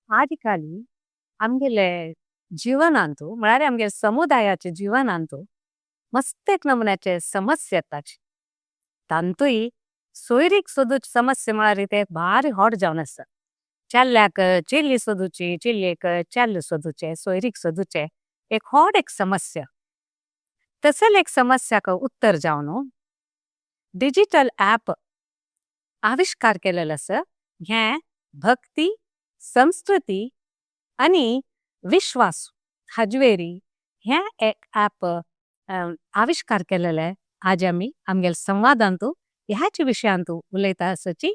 आजकाल आमगेले जीवनांतु म्हळ्यार आमगेले समुदायाचे जीवनांतु मस्त एक नमुन्याचे समस्या येताची। तांतुई सोयरिक सोदूच समस्या म्हळ्यार ते भारी होट जाऊन असा। चेल्ल्याक चेल्ली सोदूची चेल्लेक चेल्ल सोदूचे सोयरिक सोदूचे एक होट एक समस्या। तसेल एक समस्या का उत्तर जाऊन डिजिटल अप्प आविष्कार केलेला असा। ये भक्ति, संस्कृति आणि विश्वास हज्वेरी ये एक अप्प आविष्कार केलेला। आज आमी आमगेल संवादांतु यहाची विषयांतु उलेता असाची।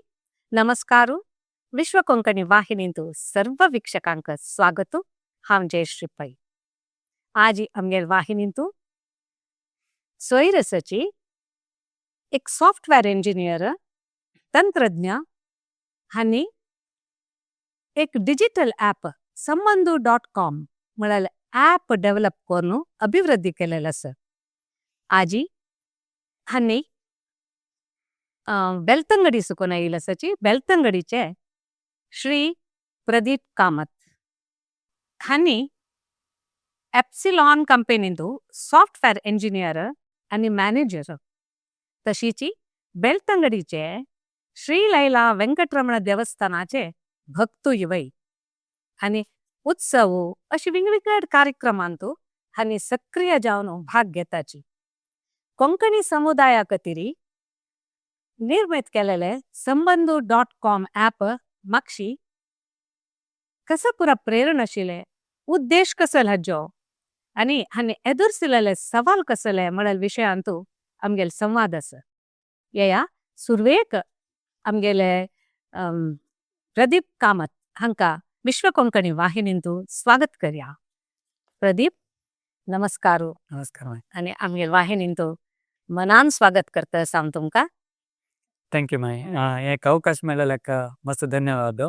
नमस्कारु विश्व कोंकणी वाहिनींतु सर्व वीक्षकांक स्वागत। हम जयश्री पै। आज आमगेल वाहिनींतु सोयर असाची एक सॉफ्टवेअर इंजीनियर तंत्रज्ञ हानी एक डिजिटल अप्प sambandhu.com म्हळ्यार अप्प डेव्हलप करून अभिवृद्धी केलेला असा। आज हानी बेलतंगडी सुकोन आयिल्ल असाची बेलतंगडीचे श्री प्रदीप कामत हानी एप्सिलॉन कंपनींतु सॉफ्टवेअर इंजीनियर आणि मॅनेजर तशीची बेलतंगडीचे श्री लैला वेंकटरमण देवस्थानाचे भक्तु युवई आणि उत्सव अशी विंगड कार्यक्रमांतु हानी सक्रिय जावन भाग घेताची। कोंकणी समुदाया कतिरी निर्मित केलेले sambandhu.com app माक्षी कसं पुरा प्रेरणा आशिल्लें उद्देश कसो हाजो आणि हानी एदुरसिलेले सवाल कसले म्हळ्यार विषयांतु आमगेले संवाद आसा। येया सुरवेक आमगेले प्रदीप कामत हांका विश्व कोंकणी वाहिनींतु स्वागत करया। प्रदीप नमस्कार। नमस्कार। आणि आमगेले वाहिनींतु मनान स्वागत करता आसा हांव तुमकां। Thank you my. एक अवकाश मेळ्ळेल्याक मस्त धन्यवाद,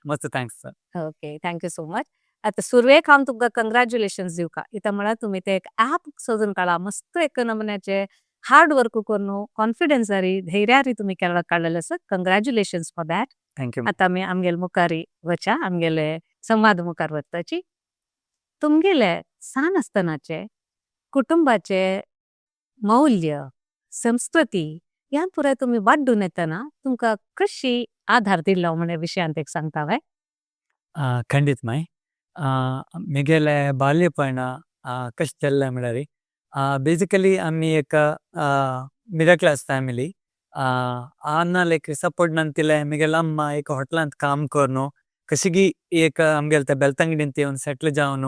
मस्त thanks. Okay, thank you so much. आता सुरवेक हांव तुमकां कंग्रॅच्युलेशन्स दिवका इता म्हळ्यार तुमी ते एक ॲप सोदून काडला मस्त एक नमुन्याचे हार्ड वर्क करून कॉन्फिडन्सारी धैर्यारी तुमी केला काडलेले आसा। Congratulations for that. Thank you. आता आमी आमगेले मुखारी वचा आमगेले संवाद मुखार वचपाची। तुमगेले सान आसतनाचे कुटुंबाचे मौल्य संस्कृती ह्या पुराय तुमी वाड्डून येतना तुमकां कशी आधार दिल्लो म्हणे विशयांत एक सांगता वय? खंडित माय। मेगेले बाल्यपण कशें चल्लें म्हळ्यार बेसिकली आमी एक मिडल क्लास फॅमिली। अन्ना लायक सपोर्ट नांतिले मेगेले अम्मा एक हॉटेलांत काम करून कशी एक आमगेले ते बेलतंगडींत येवन सेटल जावन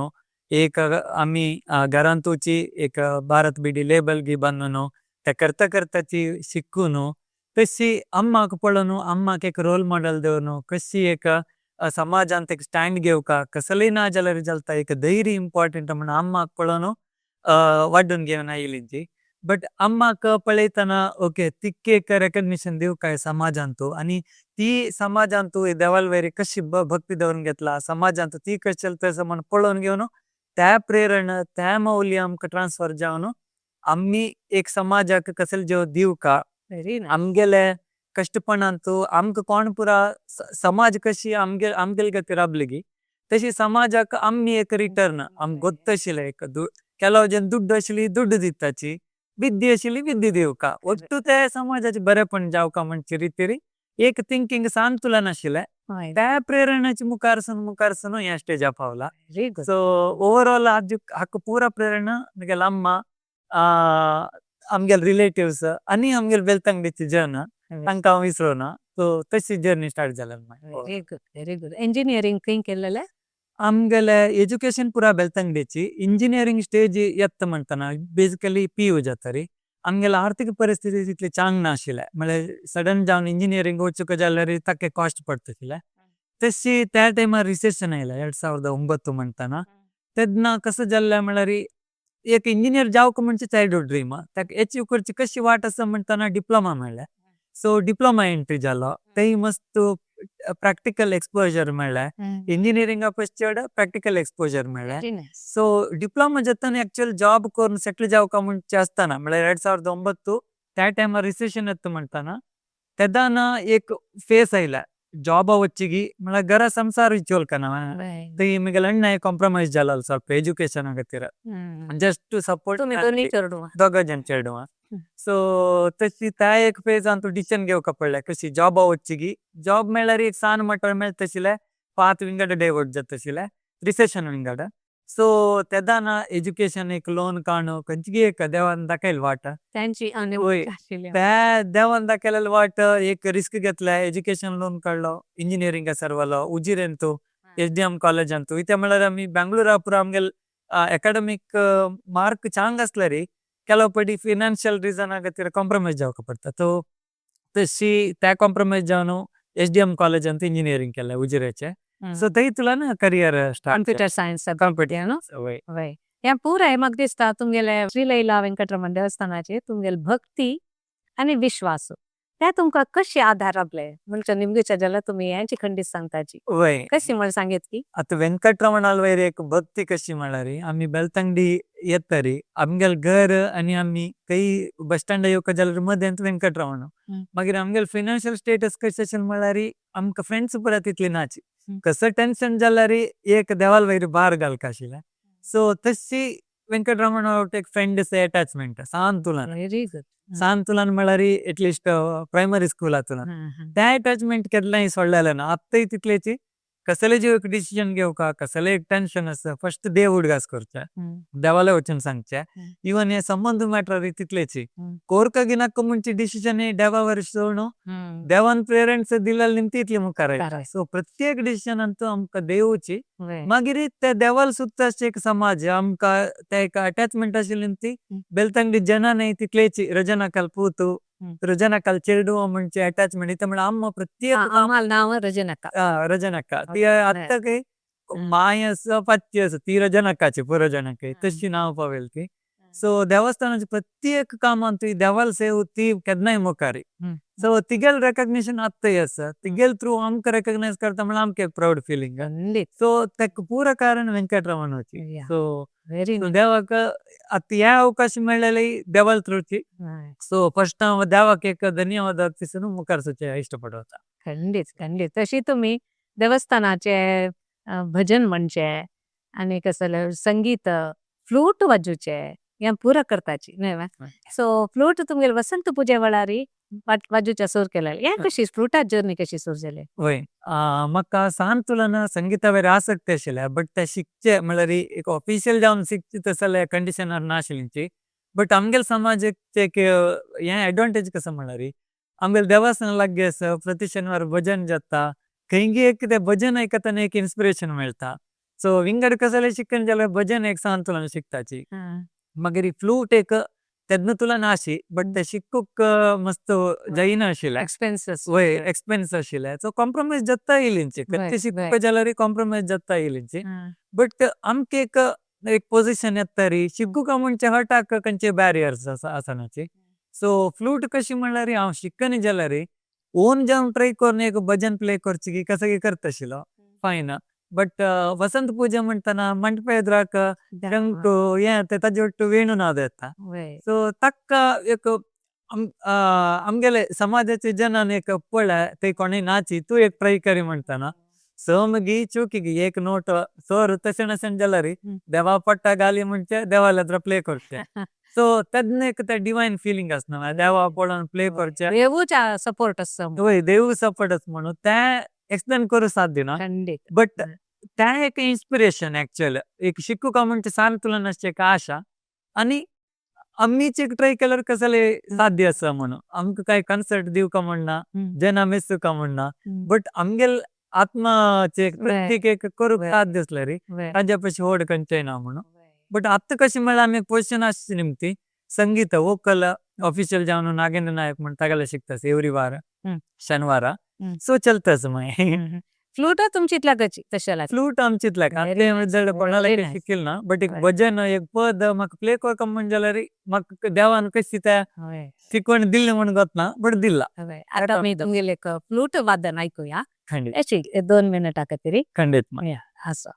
एक आमी घरांतूची एक भारत बिडी लेबल गी बांदून ते करता करताची शिकून तशी अम्माक पळोवन अम्माक एक रोल मॉडेल दवरून कशी एक समाजांत एक स्टँड घेवका कसलेय ना जाल्यार चलता एक धैर्य इम्पॉर्टंट म्हण अम्माक पळोवन वाड्डून घेवन आयली जी। बट अम्माक पळयतना ओके तिक्के एक रेकग्निशन दिवका समाजांतू आनी ती समाजांतू देवाल वयर कशी भक्ती दवरून घेतला समाजांतू ती कशी चलता अशें म्हण पळोवन घेवन त्या प्रेरणा त्या मौल्य आमकां ट्रान्सफर जावन आमी एक समाजाक कसले जेव दिवका आमगेले कष्टपणांतू आमकां कोण पुरा समाज कशी आमगे आमगेले खातीर राबलेगी तशी समाजाक आमी एक रिटर्न आमकां गोत्त आशिल्लें एक केलो जेन्ना दुड्डू आशिल्ली दुड्डू दिताची विद्या आशिल्ली विद्या दिवका ಒಟ್ಟು ते समाजाचे बरेपण जावका म्हणचे रितीरी एक थिंकींग सांतुलन आशिल्लें त्या प्रेरणाचे मुखार मुखार ह्या स्टेजा पावला। सो ओवरऑल आज हाका पुरा प्रेरणा म्हगेले अम्मा आमगेले रिलेटिव्स आनी आमगेले बेलतंगडीचे जन तांकां हांव विसरोना। सो तशी जर्नी स्टार्ट जालें। Very good, very good. Engineering खंय केलेलें? आमगेले एजुकेशन पुरा बेलतंगडीची इंजिनियरिंग स्टेज येता म्हणटना बेसिकली पी यू जाता रे आमगेले आर्थीक परिस्थिती तितली चांग नाशिल्लें म्हळ्यार सडन जावन इंजिनियरिंग वचूंक जाल्यार ताका कॉस्ट पडटा तशी त्या टायमार रिसेशन आयलें 2009 म्हणटना तेन्ना कसं जाल्लें म्हळ्यार एक इंजिनियर जावक म्हणजे चायल्डहुड ड्रीम ताका एचीव करची कशी वाट आसा म्हणटना डिप्लोमा मेळ्ळें। सो डिप्लोमा एंट्री जालो थंय मस्त प्रॅक्टिकल एक्सपोजर मेळ्ळें इंजिनियरिंगा पयस चड प्रॅक्टिकल एक्सपोजर मेळ्ळें। सो डिप्लोमा जातना एक्चुअल जॉब करून सेटल जावका म्हणचे आसतना म्हळ्यार 2009 त्या टायमार रिसेशन येता म्हणटना तेन्ना एक फेस आयला जॉबा वच्ची म्हळ्यार घरा संसार चोलकना थंय मुगेलो अण्णाय कॉम्प्रोमायज जालो ಸ್ವಲ್ಪ एज्युकेशन खातीर जस्ट टू सपोर्ट दोग जण चेडवा। सो तशी त्या एक फेजान तू डिसिजन घेवका पडले कशी जॉबा वच्ची जॉब मेळल्यार एक सान मटर मेळतशिले पाथ विंगड डायवर्ट जातशिले रिसेशन विंगड। सो तेदाना एज्युकेशन एक लोन काणू कंचगी एक देवान दाखयल वाट त्या देवान दाखयल वाट एक रिस्क घेतले एज्युकेशन लोन काढलो इंजिनिअरिंग सर्वलो उजिरेंतु एस.डी.एम कॉलेज अंतु इते म्हळ्यार आमी बेंगळूरा पुरा आमगेल एकेडमिक मार्क चांग असले ಕೆಲವು ಪಡಿ ಫೈನಾನ್शियल ರೀಸನ್ ಆಗತ್ತಿರ ಕಾಂಪ್ರಮೈಸ್ जावका पडता। तो तशी त्या कॉम्प्रोमाइज जावनु एस.डी.एम कॉलेज अंतु इंजिनिअरिंग केले उजिरेचे। सो थंय तुला ना career start computer science computer नो वय या पुराय म्हाका दिसता तुमगेले श्रीलैला वेंकटरमण देवस्थानाचे तुमगेले भक्ती आनी विश्वास त्या तुमकां कशी आधार लाभले म्हणजे निमगेच्या जाल्यार तुमी हेंची खंडीत सांगताची वय कशी म्हण सांगेत की आतां वेंकटरमणाल वयर एक भक्ती कशी म्हळ्यार आमी बेलतंगडी येतरी आमगेल घर आनी आमी खंय बस स्टँड येवका जाल्यार मदेंत वेंकटरमण मागीर आमगेल फायनान्शियल स्टेटस कशें आशिल्लें म्हळ्यार आमकां फ्रेंड्स पुरा तितली नाची कसो टेन्शन जाल्यार एक देवाल वयर भार घालका आशिल्लें। सो तशी वेंकटरमण एक फ्रेंड अटॅचमेंट सान तुलान व्हेरी गुड सान तुलान म्हळ्यार एटलिस्ट प्रायमरी स्कूलातून त्या अटॅचमेंट केन्नाय सोडलेलें ना आत्ताय तितलेची कसले जे एक डिसिजन घेवका कसले एक टेन्शन आसा फर्स्ट देव उडगास करचे देवाले वचून सांगचे इवन हे संबंध मॅटर तितलेची कोरका गिनाक म्हणचे डिसिजन देवावर सोडून देवान पेरेंट्स दिलेले निमती इतली मुखार। सो प्रत्येक डिसिजन अंतू आमकां देवची मागीर ते देवाल सुद्दां एक समाज आमकां ते एक अटॅचमेंट आशिल्ली ती बेलतंगडी जना न्हय तितलेची रजनाकाल पूतू रजनाकाल चेडू म्हणजे अटॅचमेंट इथे म्हळ्यार आम्हा प्रत्येक नाव रजनाका रजनाका ती आत्तां काय माय आसा पाची आसा ती रजनाकाची पुरो जणांक तशी नांव पावेल ती। सो देवस्थानाचे प्रत्येक कामान ती देवाल सेव ती केन्नाय मुखारी। सो तिगेल रेकग्निशन आत्ताय आसा तिगेल थ्रू आमकां रेकग्नायज करता म्हळ्यार आमकां एक प्रावड फिलिंग। सो तेका पुरो कारण वेंकटरमणाची। सो देवाक आतां हे अवकाश मेळ्ळेले देवाल थ्रूची। सो फर्स्ट हांव देवाक एक धन्यवाद अर्पिसून मुखार सरचें इश्ट पडवता। खंडीत खंडीत तशी तुमी देवस्थानाचे भजन म्हणचे आनी कसले संगीत फ्लूट वाजूचे हे पुरा करताची न्हय। सो फ्लूट तुमगेले वसंत पुजे वेळारी वाजूच्या सुर केले हे कशी फ्लुटा जर्नी कशी सुरू जाली? वय म्हाका सान तुलना संगीता वयर आसक्ती आशिल्ले बट ते शिकचे म्हळ्यार एक ऑफिशियल जावन शिकचे तसले कंडिशनार नाशिल्ली बट आमगेले समाजाक एक हे एडवांटेज कसो म्हळ्यार आमगेले देवस्थान लागीं आसा प्रति शनिवार भजन जाता खंयगी एक ते भजन आयकतना एक इन्स्पिरेशन मेळटा। सो विंगड कसले शिकन जाल्यार भजन एक सान तुलना शिकताची। मागीर फ्लूट एक तेन्ना तुला नाशी बट ते शिकूक मस्त जायना आशिल्ले एक्सपेन्सेस वय एक्सपेन्स आशिल्ले। सो कॉम्प्रोमायज जाता इल्लींची ते शिकपा जाल्यार कॉम्प्रोमायज जाता इल्लींची बट आमकां एक एक पोजिशन येता री शिकूक म्हणचे हटाक खंयचे बॅरियर्स आसनाची। सो फ्लूट कशी म्हणल्यार हांव शिकनी जाल्यार ओन जावन ट्राय करून एक भजन प्ले करची की कसं करता आशिल्लो फायन बट वसंत पूजा म्हणटना मंटप एद्राक शंख हे ते ताजे ಒಟ್ಟು ವೇಣುನಾದ येता। सो ताका एक आमगेले समाजाचे जनान एक पळय ते कोणूय नाची तूं एक ट्राय करी म्हणटना सो मागीर चुकी एक नोट सोर तशें नशें जाल्यार देवा पट्टा घाली म्हणजे देवाले प्ले करचे। सो तेन्ना एक ते डिवायन फिलिंग आसना देवा पळोवन प्ले करचे देवूच सपोर्ट आसता वय देव सपोर्ट आसा म्हणून ते एक्सप्लेन करूं साध्य ना बट ते एक इन्स्पिरेशन एक्चुअल एक शिकूका म्हणजे सान तुला नासचे एक आशा आनी आमीच एक ट्राय केल्यार कसले साध्य आसा म्हणून आमकां काय कॉन्सर्ट दिवका म्हणना जना मेसूका म्हणना बट आमगेल आत्माचे प्रत्येक एक करूंक साध्य आसले रे ताज्या पशी व्हड खंयचेय ना म्हणून बट आतां कशें म्हळ्यार आमी एक पोजिशन आसची निमती संगीत वोकल ऑफिशियल जावन नागेंद्र नायक म्हण तागेले शिकता एवरी वार शनिवारा सो चलता मागीर। फ्लूट तुमची इतल्या तशें फ्लूट आमची इतल्याक कोणाला शिकील ना बट एक भजन एक पद म्हाका प्ले करता म्हण जाल्यार म्हाका देवान कशी त्या शिकवण दिल्ली म्हण गोतना बट दिल्ला। आतां आमी तुमगेले एक फ्लूट वादन आयकुया अशी 2 मिनटां खातीर खंडीत आसा।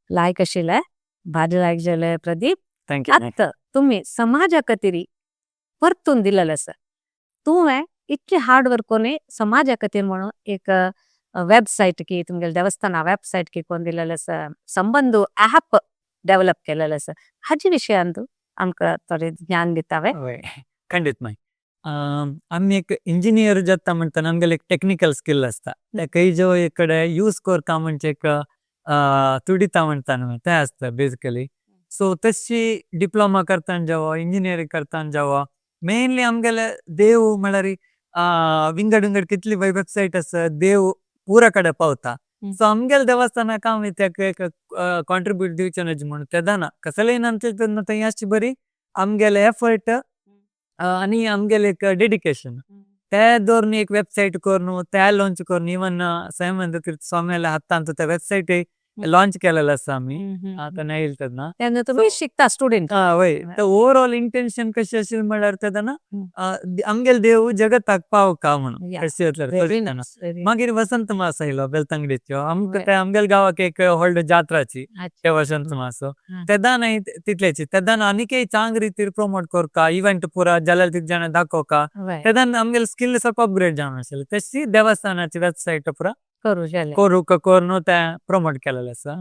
लायक आशिल्लें, भारी लायक जालें प्रदीप। Thank you. आतां तुमी समाजा खातीर परतून दिलेलें आसा, तुवें इतलें हार्ड वर्क कोरून समाजा खातीर म्हणून एक वेबसायट की तुमगेले देवस्थाना वेबसायट की कोण दिलेलें आसा, संबंध ऍप डेव्हलप केलेलें आसा, हाजे विशयांत आमकां थोडें ज्ञान दितावे। वय, खंडित माई। आमी एक इंजीनियर जाता म्हणता आमगेले एक टेक्निकल स्किल असता, तेकाय जो एकडे यूज करता म्हणजे एक तुडिता म्हणता ते असता बेसिकली। सो तशी डिप्लोमा करतां जावो, इंजीनियरिंग करतां जावो, मेनली आमगेले देव म्हळ्यार विंगड विंगड कितली वेबसाइट असा देव पूरा कडे पावता। सो आमगेले देवस्थान काम तेक एक कॉन्ट्रिब्यूट दिवचे नाजी म्हणून तेदाना कसले नांचे अशी बरी आमगेले एफर्ट आनी आमगेले एक डेडिकेशन ते दोरनी एक वेबसाइट कोरनू ते लॉन्च कोरनू इवन सैमन स्वामीले हातांत ते वेबसाइट लॉन्च केलेला असा आमी आता नाही तेदना। तेन्ना तुमी शिकता स्टुडंट। वय, ते ओवरऑल इंटेंशन कशी अशील म्हळ्यार तेदना आमगेले देव जगताक पावका म्हणून। मागीर वसंत मास आयलो बेलतंगडिचो आमका ते आमगेले गावाक एक होडलो जात्राची ते वसंत मास तेदाना तितलेची तेदाना आनीके चांग रीतीर प्रमोट करका इवेंट पूरा जलाल तित जाना दाखोका तेदाना आमगेले स्किल ಸ್ವಲ್ಪ अपग्रेड जावन अशील तशी देवस्थानाची वेबसाइट पूरा करू जाले करू कोरनू ते प्रमोट केलेले असा।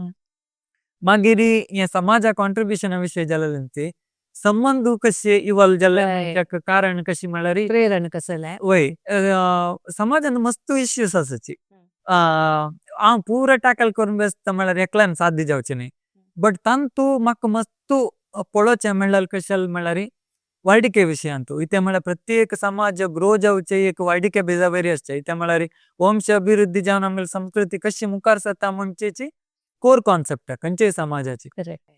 मागीर ये समाजा कॉन्ट्रिब्यूशन विषय जालेले संबंध कशी इवॉल्व जाले कारण कशी म्हळ्यार प्रेरण कसले वय समाजान मस्त इश्यूज असाची हांव पूरा टॅकल करून बेसता म्हळ्यार एकल्यान साध्य जावचे न्ही बट तांतू म्हाका मस्त पळोवचें म्हळ्यार कशें म्हळ्यार वार्डिके विशयांतू इते म्हळ्यार प्रत्येक समाज ग्रो जावचे एक वार्डिके बेजाबरी आसचे इते म्हळ्यार वंश अभिवृद्धी जावन आमगेली संस्कृती कशी मुखार सरता म्हणचेची कोर कॉन्सेप्ट खंयचेय समाजाची।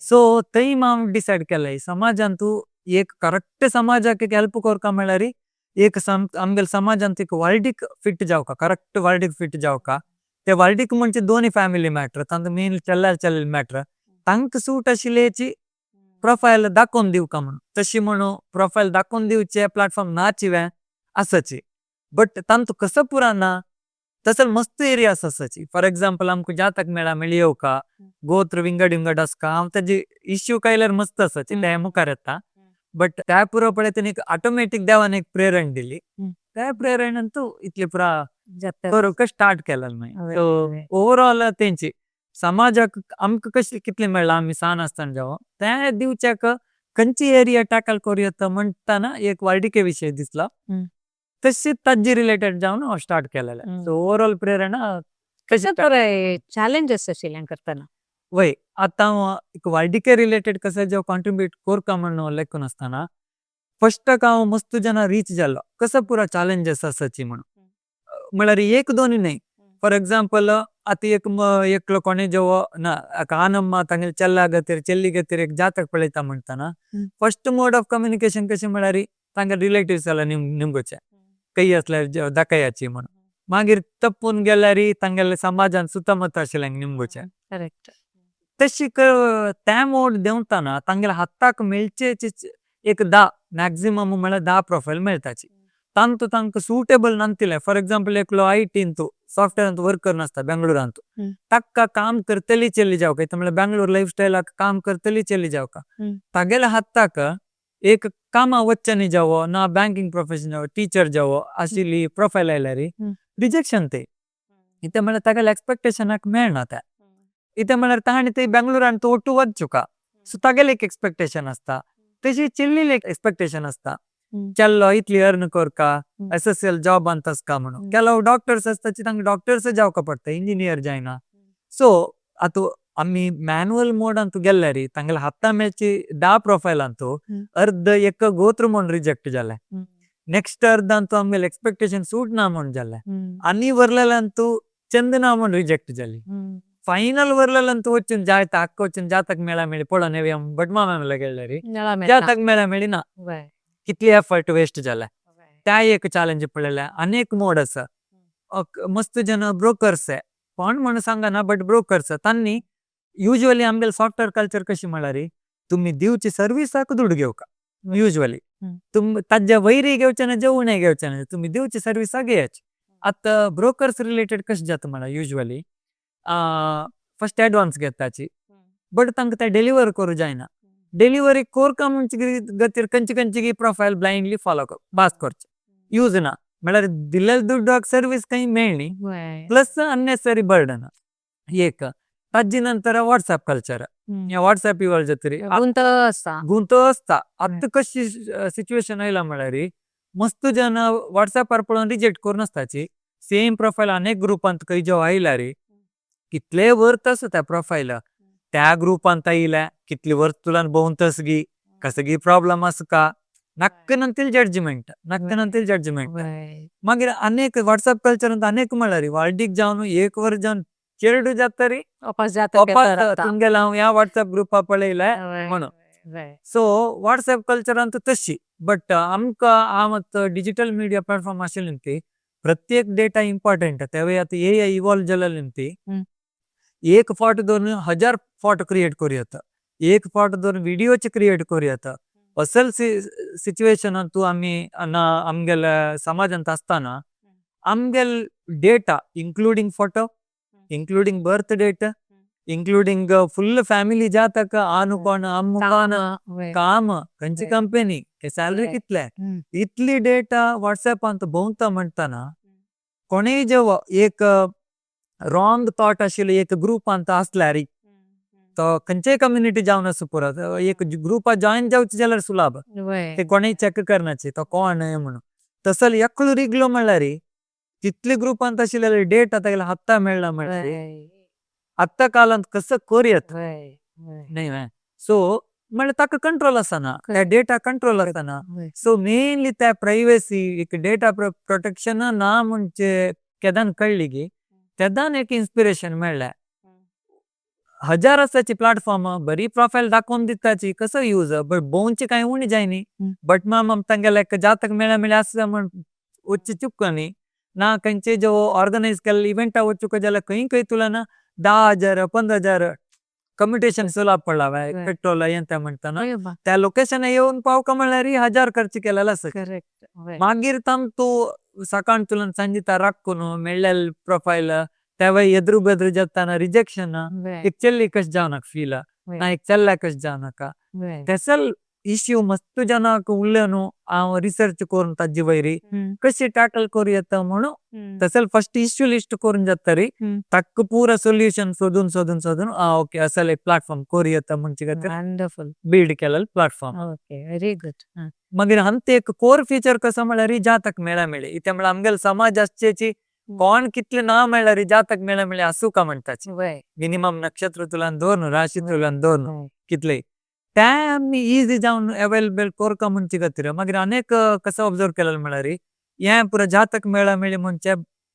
सो थंय हांव डिसाइड केले समाजांतू एक करेक्ट समाजाक एक हेल्प करका म्हळ्यार एक आमगेले समाजांत एक वार्डिक फिट जावका करेक्ट वार्डिक फिट जावका ते वार्डिक म्हणजे दोन फॅमिली मॅटर तांतू मेन चेल्ल्यार चेल्ले मॅटर तांक सूट आशिल्ल्याची प्रोफायल दाखोवन दिवका म्हणून तशी म्हणून प्रोफायल दाखोवन दिवचे प्लॅटफॉर्म नाचिवे आसाची बट तांतू कसो पुरा ना तसो मस्त एरियास आसाची। फॉर एक्झाम्पल आमकां जातक मेळा मेळी येवका गोत्र विंगड विंगड आसका हांव तेजे इश्यू कायल्यार मस्त आसाची ते मुखार येता बट त्या पुरो पळय एक ऑटोमॅटीक देवान एक प्रेरण दिली त्या प्रेरणेन तूं इतले पुरा करूंक स्टार्ट केलें मागीर। सो ओवरऑल तेंची समाजाक आमकां कशी कितले मेळ्ळा आमी सान आसतना जेवो ते दिवच्याक खंयची एरिया टॅकल करूं येता म्हणटाना एक वार्डिके विशय दिसलो तशी ताजे रिलेटेड जावन हांव स्टार्ट केलेलें। सो ओवरऑल प्रेरणा कशें बरें चॅलेंजेस आशिल्लें करतना। वय आतां एक वार्डिके रिलेटेड कशें जेव कॉन्ट्रिब्यूट करका म्हणून लेखून आसतना फर्स्ट हांव मस्त जना रीच जालो कसो पुरा चॅलेंजेस आसाची म्हणून म्हळ्यार एक दोन न्ही। फॉर एक्झाम्पल आतां एक एकलो कोणे जेवो ना आनम्मा तांगेले चेल्ला खातीर चेल्ली खातीर एक जातक पळयता म्हणटाना फर्स्ट मोड ऑफ कम्युनिकेशन कशें म्हळ्यार तांगे रिलेटिव्स जाल्यार निमगोचे कई असल्यार दाखयाची म्हणून मागीर तप्पून गेल्यार तांगेले समाजान सुतमत आशिल्लें निमगोचे। करेक्ट। तशी त्या मोड देंवताना तांगेले हाताक मेळचे एक 10 मॅक्सिमम म्हळ्यार 10 प्रोफायल मेळताची तांतू तांकां सुटेबल नांतिले। फॉर एक्झाम्पल एकलो I टींतू सॉफ्टवेअरांत वर्कर नासता बेंगळुरांतू ताका काम करतली चेल्ली जावका इतलें म्हळ्यार बेंगळूर लायफ स्टायलाक काम करतली चेल्ली जावका तागेले हाताक एक कामा वच्चनी जावो ना बँकिंग प्रोफेशन जावो टीचर जावो आशिल्ली प्रोफायल आयल्यार रिजेक्शन ते इतलें म्हळ्यार तागेले एक्सपेक्टेशनाक मेळना ते इतलें म्हळ्यार ताणें ते बेंगळुरांत ಒಟ್ಟು वच्चुका सो तागेले एक एक्सपेक्टेशन आसता तशी चेल्लीले एक एक्सपेक्टेशन आसता चेल्लो इतली अर्न करका एस एस एल जॉब आसका म्हणून ಕೆಲವು डॉक्टर्स आसता तांकां डॉक्टर्स जावका पडटा इंजिनियर जायना। सो आतां आमी मॅन्युअल मोडांत गेल्यार तांगेले हाता मेळची 10 प्रोफायलांतू अर्ध एक गोत्र म्हूण रिजेक्ट जाले नेक्स्ट अर्धांतू आमगेले एक्सपेक्टेशन सूट ना म्हूण जाले आनी वरलेल्यांतू चंद ना म्हूण रिजेक्ट जाली फायनल वरलेल्यांतू वचून जायता अक्का वचून जातक मेळा मेळी पळोवन येवया भटमामा गेल्यार जातक मेळा मेळी ना कितली एफर्ट वेस्ट जाले त्या एक चॅलेंज पडलेले अनेक मोड आसा मस्त जन ब्रोकर्स कोण म्हणून सांगना बट ब्रोकर्स तांनी युजुअली आमगेले सॉफ्टवेअर कल्चर कशी म्हळ्यार तुमी दिवची सर्विसाक दुडू घेवका युजुअली तुम ताज्या वैरी घेवचे ना जेवणे घेवचे ना तुमी दिवची सर्विसाक घेयाची। आतां ब्रोकर्स रिलेटेड कशें जाता म्हळ्यार युजुअली फर्स्ट एडवान्स घेताची बट तांकां ते डिलिव्हर करूं जायना। डिलिव्हरी कोरका म्हणचे गतीर खंयची खंयची प्रोफायल ब्लाइंडली फॉलो पास करचे यूज ना, म्हळ्यार दिल्ले दुड्डाक सर्वीस काही मेळनी, प्लस अननेसेसरी बर्डन। एक ताजे नंतर व्हाट्सएप कल्चर, हे व्हाट्सएप इवॉल्व जातरी गुंत आसा। गुंत आसता। आतां कशी सिचुएशन आयला म्हळ्यार मस्त जन व्हाट्सएपार पळोवन रिजेक्ट करून आसताची। सेम प्रोफायल अनेक ग्रुपांत खंय जो आयला रे कितले वर्थ आसा त्या प्रोफायल, त्या ग्रुपांत आयला कितले वर्थ तुला भोंवतस गी, कसगी प्रॉब्लम आसा का, नक्क नंतर जजमेंट, नक्क नंतर जजमेंट। मागीर अनेक व्हाट्सएप कल्चर अनेक म्हळ्यार वाल्डीक जावन एक वर जावन चेरडू जातरी तुमगेला हांव ह्या व्हाट्सएप ग्रुपा पळयला म्हणून। सो व्हाट्सएप कल्चरांत तशी, बट आमकां हांव डिजिटल मिडिया प्लॅटफॉर्म आशिल्ली ती प्रत्येक डेटा इम्पॉर्टंट। तेवय आतां एआय इवॉल्व जाल्ली ती एक फोटो दोन 1000 फोटो क्रिएट करूं येता, एक फोटो दोन व्हिडियोचे क्रिएट करूं येता। असल सिचुएशन तूं आमी आमगेले समाजांत आसतना आमगेल data including photo, including birth date, including full family जातक, आनु कोण अम्मु कोण, काम खंयची कंपनी, सॅलरी कितले, इतली डेटा व्हाट्सएपांत भोंवता म्हणताना कोणेय जेव एक रॉंग थॉट आशिल्लो एक ग्रुपांत आसल्यार तो खंयचेय कम्युनिटी जावन आसूं पुरो, एक ग्रुपा जॉईन जावचे जाल्यार सुलाभ ते कोणेय चेक करनाचे तो कोण म्हणून। तसो एकलो रिगलो म्हणल्यार तितले ग्रुपांत आशिल्ले डेटा तागेले हाता मेळ्ळा म्हणल्यार आत्ता कालांत कसो करूं न्ही। सो म्हळ्यार ताका कंट्रोल आसना, त्या डेटा कंट्रोल आसना। सो मेनली त्या प्रायव्हसी एक डेटा प्रोटेक्शन ना म्हणजे केदान कळ्ळी गी तेदान एक इन्स्पिरेशन मेळ्ळें। हजार आसाची प्लॅटफॉर्म बरी प्रोफायल दाखोवन दिताची कसो यूज, बट भोंवचे कांय उणी जायनी। बट मामा तांगेले जातक मेळ्या मेळ्या आसा म्हण वच्चे चुक न्ही ना, खंयचे जो ऑर्गनायज केल्ले इव्हेंटा वचूक जाल्यार खंय खंय तुला ना 10,000 15,000 कम्युटेशन सुलाभ पडला पेट्रोल हें तें म्हणटाना त्या लोकेशन येवन पावका म्हणल्यार 1000 खर्च केलेलो आसा। मागीर तांतू सकाळ तुला सांजिता राखून मेळ्ळेल प्रोफायल तेवय एद्रू बेद्रू जाताना रिजेक्शन, एक चेल्ली कश जावनाक फील ना, एक चेल्ल्या कश जावनाका। तेसल इश्यू मस्त जनाक उरले न्हू हांव रिसर्च करून ताजे वयरी कशी टॅकल करूं येता म्हणून तसल फर्स्ट इश्यू लिस्ट करून जातरी ताका पुरा सोल्युशन सोदून सोदून सोदून ओके असल एक प्लॅटफॉर्म करूं येता म्हणचे खातीर वंडरफुल बिल्ड केलेलो प्लॅटफॉर्म। Okay, very good. मागीर हांत एक कोर फीचर कसो म्हळ्यार जातक मेळ्या मेळी इत्या म्हळ्यार आमगेले समाज आसचेची कोण कितले ना मेळ्ळ्यार जातक मेळ्या मेळी आसूं का म्हणटाची, मिनिमम नक्षत्र तुलान दवर राशी तुलान दवर कितले ते आमी इजी जावन अवेलेबल कोरका म्हणचे खातीर। मागीर अनेक कसो ऑब्जर्व केलें म्हळ्यार हें पुरो जातक मेळ्या मेळी म्हणजे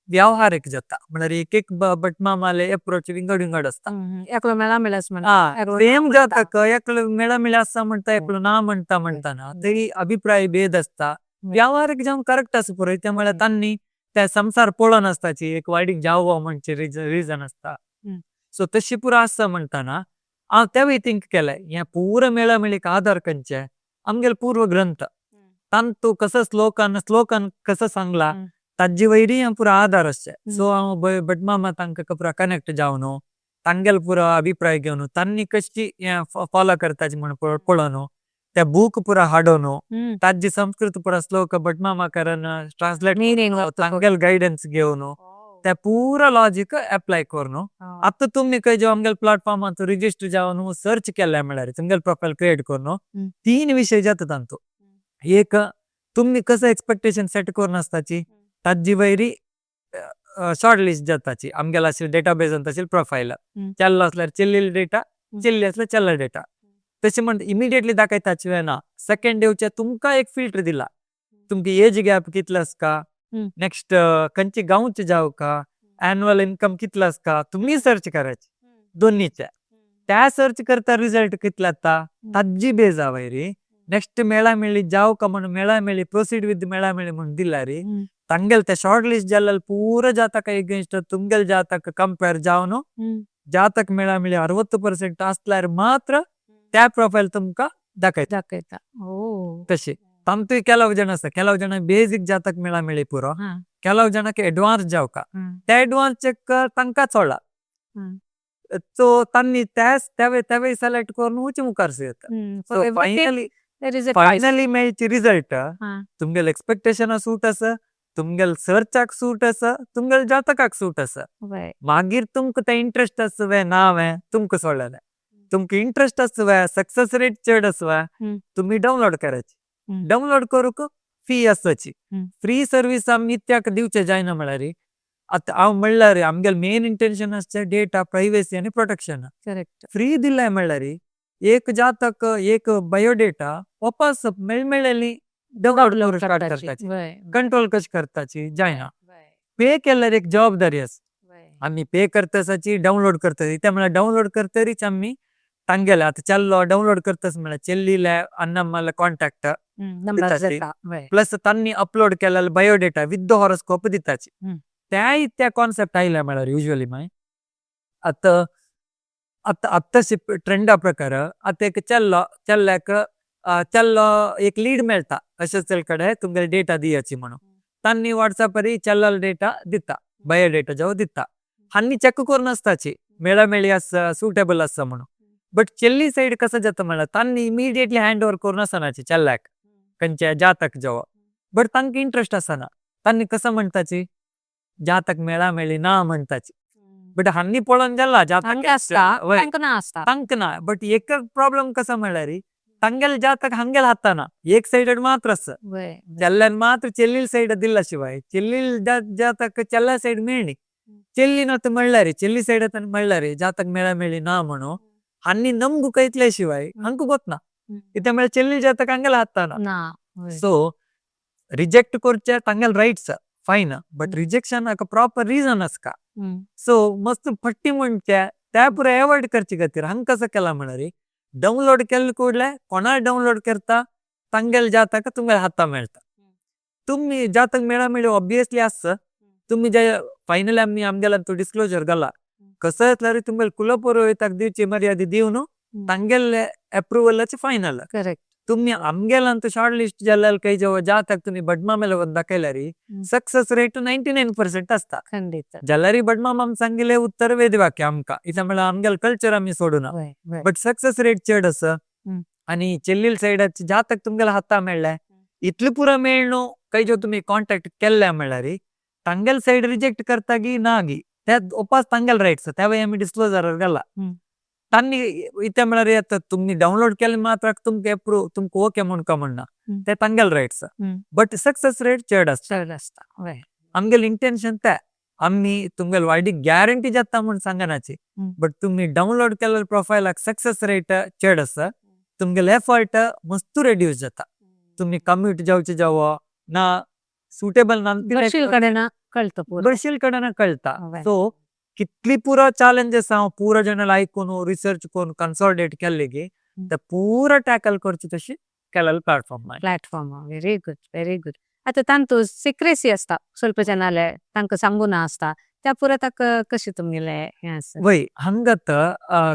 व्यावहारीक जाता, म्हळ्यार एक एक भटमामाले एप्रोच विंगड विंगड आसता। एकलो मेळा मेळ्यास म्हणटा, सेम जातक एकलो मेळा मेळी आसा म्हणटा, एकलो ना म्हणटा म्हणटाना तरी अभिप्राय भेद आसता। व्यावहारीक जावन करेक्ट आसा पुरो, ते म्हळ्यार तांणी ते संसार पळोवन आसताची एक वायडीक जावो म्हणचे रिजन आसता। सो तशी पुरो आसा म्हणटाना हांव तेवूय थिंक केलें हें पुरो मेळा मेळीक आदार खंयचे आमगेले पूर्व ग्रंथ तांतू कसो श्लोकान श्लोकान कसो सांगला ताजे वयरी हांव पुरो आदार आसचे। सो हांव भटमामा तांकां पुरो कनेक्ट जावन तांगेले पुरो अभिप्राय घेवन तांणी कशी हें फॉलो करताची म्हण पळोवन ते बूक पुरो हाडून ताजी संस्कृत पुरो श्लोक भटमामा करन ट्रान्सलेट तांगेले गायडन्स घेवन ते पुरो लॉजीक अप्लाय करून आतां तुमी खंय जेव आमगेले प्लॅटफॉर्मांत रिजिस्टर जावन सर्च केले म्हळ्यार तुमगेले प्रोफायल क्रिएट करून 3 विशय जाता तांतू। एक तुमी कसो एक्सपेक्टेशन सेट करून आसताची ताजी वयरी शॉर्ट लिस्ट जाताची आमगेले आशिल्ले डेटाबेजांत आशिल्ले प्रोफायल चेल्लो आसल्यार चेल्लेली डेटा, चेल्ली आसल्यार चेल्ला डेटा, तशें म्हण इमिडिएटली दाखयताची ना। सेकेंड येवचे तुमकां एक फिल्टर दिला, तुमची एज गॅप कितलो आसता, नेक्स्ट खंयचे गांवचे जावका, एनुअल इनकम कितलो आसता, तुमी सर्च करायचे दोन्हीचे त्या सर्च करता रिजल्ट कितलो येता ताजी बेजा वयरी नेक्स्ट मेळा मेळी जावका म्हण मेळा मेळी प्रोसीड विथ मेळा मेळी म्हण दिल्यारी तांगेले ते शॉर्ट लिस्ट जाल्ले पुरो जातक एगेन्स्ट तुमगेले जातक कंपेर जावन जातक मेळा मेळी 60% आसल्यार मात्र त्या प्रोफायल तुमकां दाखयता दाखयता। तशें तांतूय ಕೆಲವು जण आसा, ಕೆಲವು जण बेसिक जातक मेळा मेळी पुरो, ಕೆಲವು जनक एडवान्स जावका, ते एडवान्स चेक तांकां चोडला। सो तांनी त्याच तेवे तेवे सिलेक्ट करून उची मुखार येता। For so everything finally there is a choice. Finally मेळची result तुमगेल एक्सपेक्टेशन सूट आसा, तुमगेल सर्चाक सूट आसा, तुमगेल जातकाक सूट आसा। मागीर तुमका ते इंटरेस्ट आसा वे ना वे तुमका सोडलेले, तुमका इंटरेस्ट आसा वे सक्सेस रेट चड आसा वे तुम्ही डाउनलोड करायची। डाउनलोड करूक फी आसाची। फ्री सर्विस आमी इत्याक दिवचे जायना म्हळ्यार आता हांव म्हणल्यार आमगेल मेन इंटेन्शन आसचे डेटा प्राइवेसी आनी प्रोटेक्शन। फ्री दिलाय म्हळ्यार एक जातक एक बायोडेटा वापस मेळमेळली डाउनलोड स्टार्ट करताची, कंट्रोल कश करताची जायना। पे केल्यार एक जबाबदारी आसा, आमी पे करतासाची डाउनलोड करताची, ते म्हळ्यार डाउनलोड करतरीच आमी तांगेले आता चल्लो डाउनलोड करतास म्हळ्यार चेल्लीले अन्नम्माले कॉन्टॅक्ट प्लस तांनी अपलोड केलेले बायोडेटा विथ the horoscope दिताची। त्या त्या कॉन्सेप्ट आयले म्हळ्यार युजुअली माय आता आता आत्ताशी ट्रेंडा प्रकार आता एक चल्लो चल्ल्याक चल्लो एक लीड मेळता अशें चल कडे तुमगेले डेटा दियाची म्हणून तांनी व्हॉट्सअपार चल्लाल डेटा दिता, बायोडेटा जावं दिता, हांनी चेक करून आसताची मेळा मेळी आसा सुटेबल आसा म्हणून। बट चेल्ली सायड कसं जाता म्हळ्यार तांनी इमिडिएटली हँड ओवर करून आसनाची चल्ल्याक खंयच्या जातक जावं, बट तांकां इंट्रस्ट आसना, तांनी कसं म्हणटाची जातक मेळा मेळी ना म्हणटाची, बट हांनी पळोवन जाला जातक आसता ना आसता तांकां ना। बट एक प्रॉब्लम कसं म्हळ्यार तांगेले जातक हांगेल हाताना एक साइडेड मात्र आसा, चेल्ल्यान मात्र चेल्लील सायड दिला शिवाय चेल्लील जातक चेल्ला सायड मेळनी, चेल्ली नात म्हणल्यार चेल्ली सायड म्हणल्यार जातक मेळा मेळी ना म्हणून हांनी नमगु कैतले शिवाय हांकां गोतना, इत्या म्हळ्यार चेल्ली जातक हांगेल हाताना। सो रिजेक्ट करचे तांगेल राइट्स फाइन, बट रिजेक्शन हाका प्रॉपर रिजन आसका। सो मस्त फट्टी म्हणचे त्या पुरा अवॉइड करचे खातीर हांकां कसं केला म्हळ्यार डाउनलोड केल्ले कूडले कोणा डाउनलोड करता तांगेल जातक तुमगेल हाता मेळता, तुम्ही जातक मेळा मेळी ऑब्वियसली आसा, तुम्ही जे फायनली आमी आमगेला तो डिस्क्लोजर घाला कसं जातल्यार तुमगेल कुलपुरोहिताक दिवची मर्यादा दिवन तांगेले अप्रुवलाचे फायनल। करेक्ट। तुम्ही आमगेलांत शॉर्ट लिस्ट जाल्यार काही जेव्हा जातक तुम्ही बडमामेला वचून दाखयल्यार सक्सेस रेट 99% असता। खंडित। जाल्यार बडमाम सांगिले उत्तर वेदवाक्य आमकां, इत्या म्हळ्यार आमगेल कल्चर आमी सोडूना, बट सक्सेस रेट चड आसा। आनी चेल्लील सायडाचे जातक तुमगेले हाता मेळ्ळे इतले पुरा मेळ्ळो काही जो तुम्ही कॉन्टॅक्ट केल्ले म्हळ्यार तांगेल सायड रिजेक्ट करता गी ना गी त्या ओपास तांगेल राइट्स त्यावेळी आमी डिस्क्लोजर घाला। तांनी इत्या म्हळ्यार आतां तुमी डाउनलोड केले मात्र तुमकां अप्रूव तुमकां ओके म्हूण का म्हणना ते तांगेल राइट्स, बट सक्सेस रेट चड आसता। चड आसता। आमगेल इंटेन्शन ते आमी तुमगेल वायडी गॅरंटी जाता म्हूण सांगनाची, बट तुमी डाउनलोड केल्ले प्रोफायलाक सक्सेस रेट चड आसा, तुमगेल एफर्ट मस्त रेड्यूस जाता, तुमी कम्यूट जावचे जावो ना सुटेबल ना बशील कडेन कळटा, बशील कडेन कळटा। सो कितली पुरा चॅलेंजेस हांव पुरा जणांक आयकून रिसर्च करून कन्सॉलिडेट केल्ले की ते पुरा टॅकल करची तशी केलेलो platform platform. Very good, very good. आतां तांतू सिक्रेसी आसता ಸ್ವಲ್ಪ जनाले तांकां सांगू ना आसता, त्या पुरा ताका कशें तुमगेलें हें आसा? वय हांगात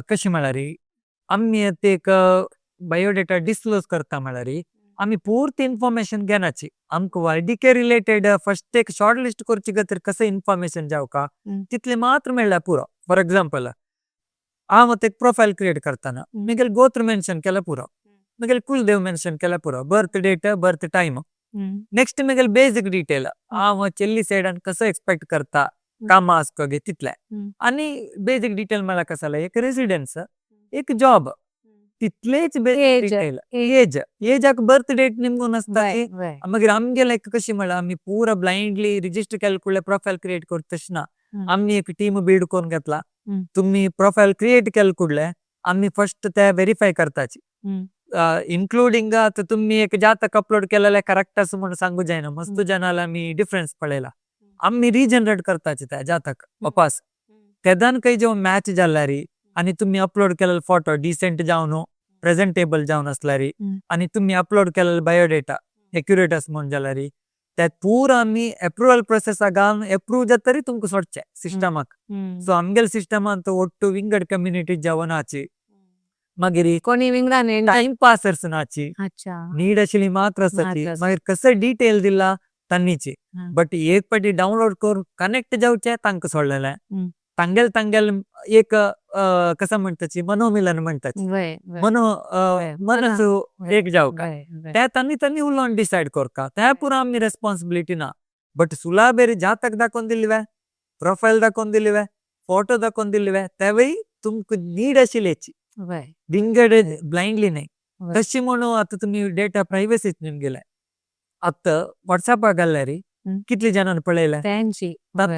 कशें म्हळ्यार आमी आतां एक बायोडेटा डिस्क्लोज करता म्हळ्यार आमी पूर्ती इन्फॉर्मेशन घेनाची, आमकां वायडीके रिलेटेड फर्स्ट एक शॉर्ट लिस्ट करची खातीर कशें इन्फॉर्मेशन जावका तितले मात्र मेळ्ळ्यार पुरो। फॉर एग्जाम्पल हांव आतां एक प्रोफायल क्रिएट करतना म्हगेलें गोत्र मेन्शन केल्यार पुरो, म्हगेलें कुलदेव मेन्शन केल्यार पुरो, birth date birth time, next म्हगेलें बेजीक डिटेल हांव चेल्ली सायडान कसो एक्सपेक्ट करता कामां आसको गे तितले, आनी बेजीक डिटेल म्हळ्यार कसो जाल्यार एक रेजिडन्स एक जॉब तितलेच बेजीक डिटेल, एज एजाक बर्थ डेट निमगून आसता। मागीर आमगेले कशी म्हळ्यार आमी पुरा ब्लायंडली रिजिस्टर केल्ले कुडले प्रोफायल क्रिएट करता तशें ना, आमी एक टीम बिल्ड करून घेतला, तुमी प्रोफायल क्रिएट केल्ले कुडले आमी फर्स्ट ते वेरीफाय करताची, इन्क्लुडींग आतां तुमी एक जातक अपलोड केलेले करेक्ट आसा म्हूण सांगू जायना, मस्त जनाले आमी डिफरन्स पळयला, आमी रिजनरेट करताची ते जातक वापस तेदान खंय जेव्हा मॅच जाल्यार आनी तुमी अपलोड केलेले फोटो डिसेंट जावन प्रेजेंटेबल जावन आसल्यार आनी तुमी अपलोड केलेले बायोडेटा एक्युरेट आसा म्हूण जाल्यार ते पुरा आमी अप्रुवल प्रोसेसाक घालून अप्रूव जातरी तुमकां सोडचे सिस्टमाक। सो आमगेले सिस्टमान ಒಟ್ಟು विंगड कम्युनिटी जावन नाची, मागीर कोणी विंगडान टाइम पासर्स नाची, नीड आशिल्ली मात्र आसाची, मागीर कशें डिटेल दिला तांनीची, बट एक पाटी डाउनलोड करून कनेक्ट जावचे तांकां सोडलेले, तांगेल तांगेल एक कसं म्हणताची मनोमिलन म्हणताची वय वय मनो मनस एक जावका वय वय ते तांनी तांनी उलोवन डिसायड करका ते पुरा आमी रेस्पॉन्सिबिलिटी ना बट सुलाबेरी जातक दाखोवन दिल्ले प्रोफायल दाखोवन दिल्ले फोटो दाखोवन दिल्ले तेवय तुमकां नीड आशिल्ल्याची विंगड ब्लाइंडली न्हय. तशी म्हणून आता तुम्ही डेटा प्रायव्हसी निमगेले आता व्हॉट्सअपाक घाल्यारी कितले जणांनी पळयले त्यांची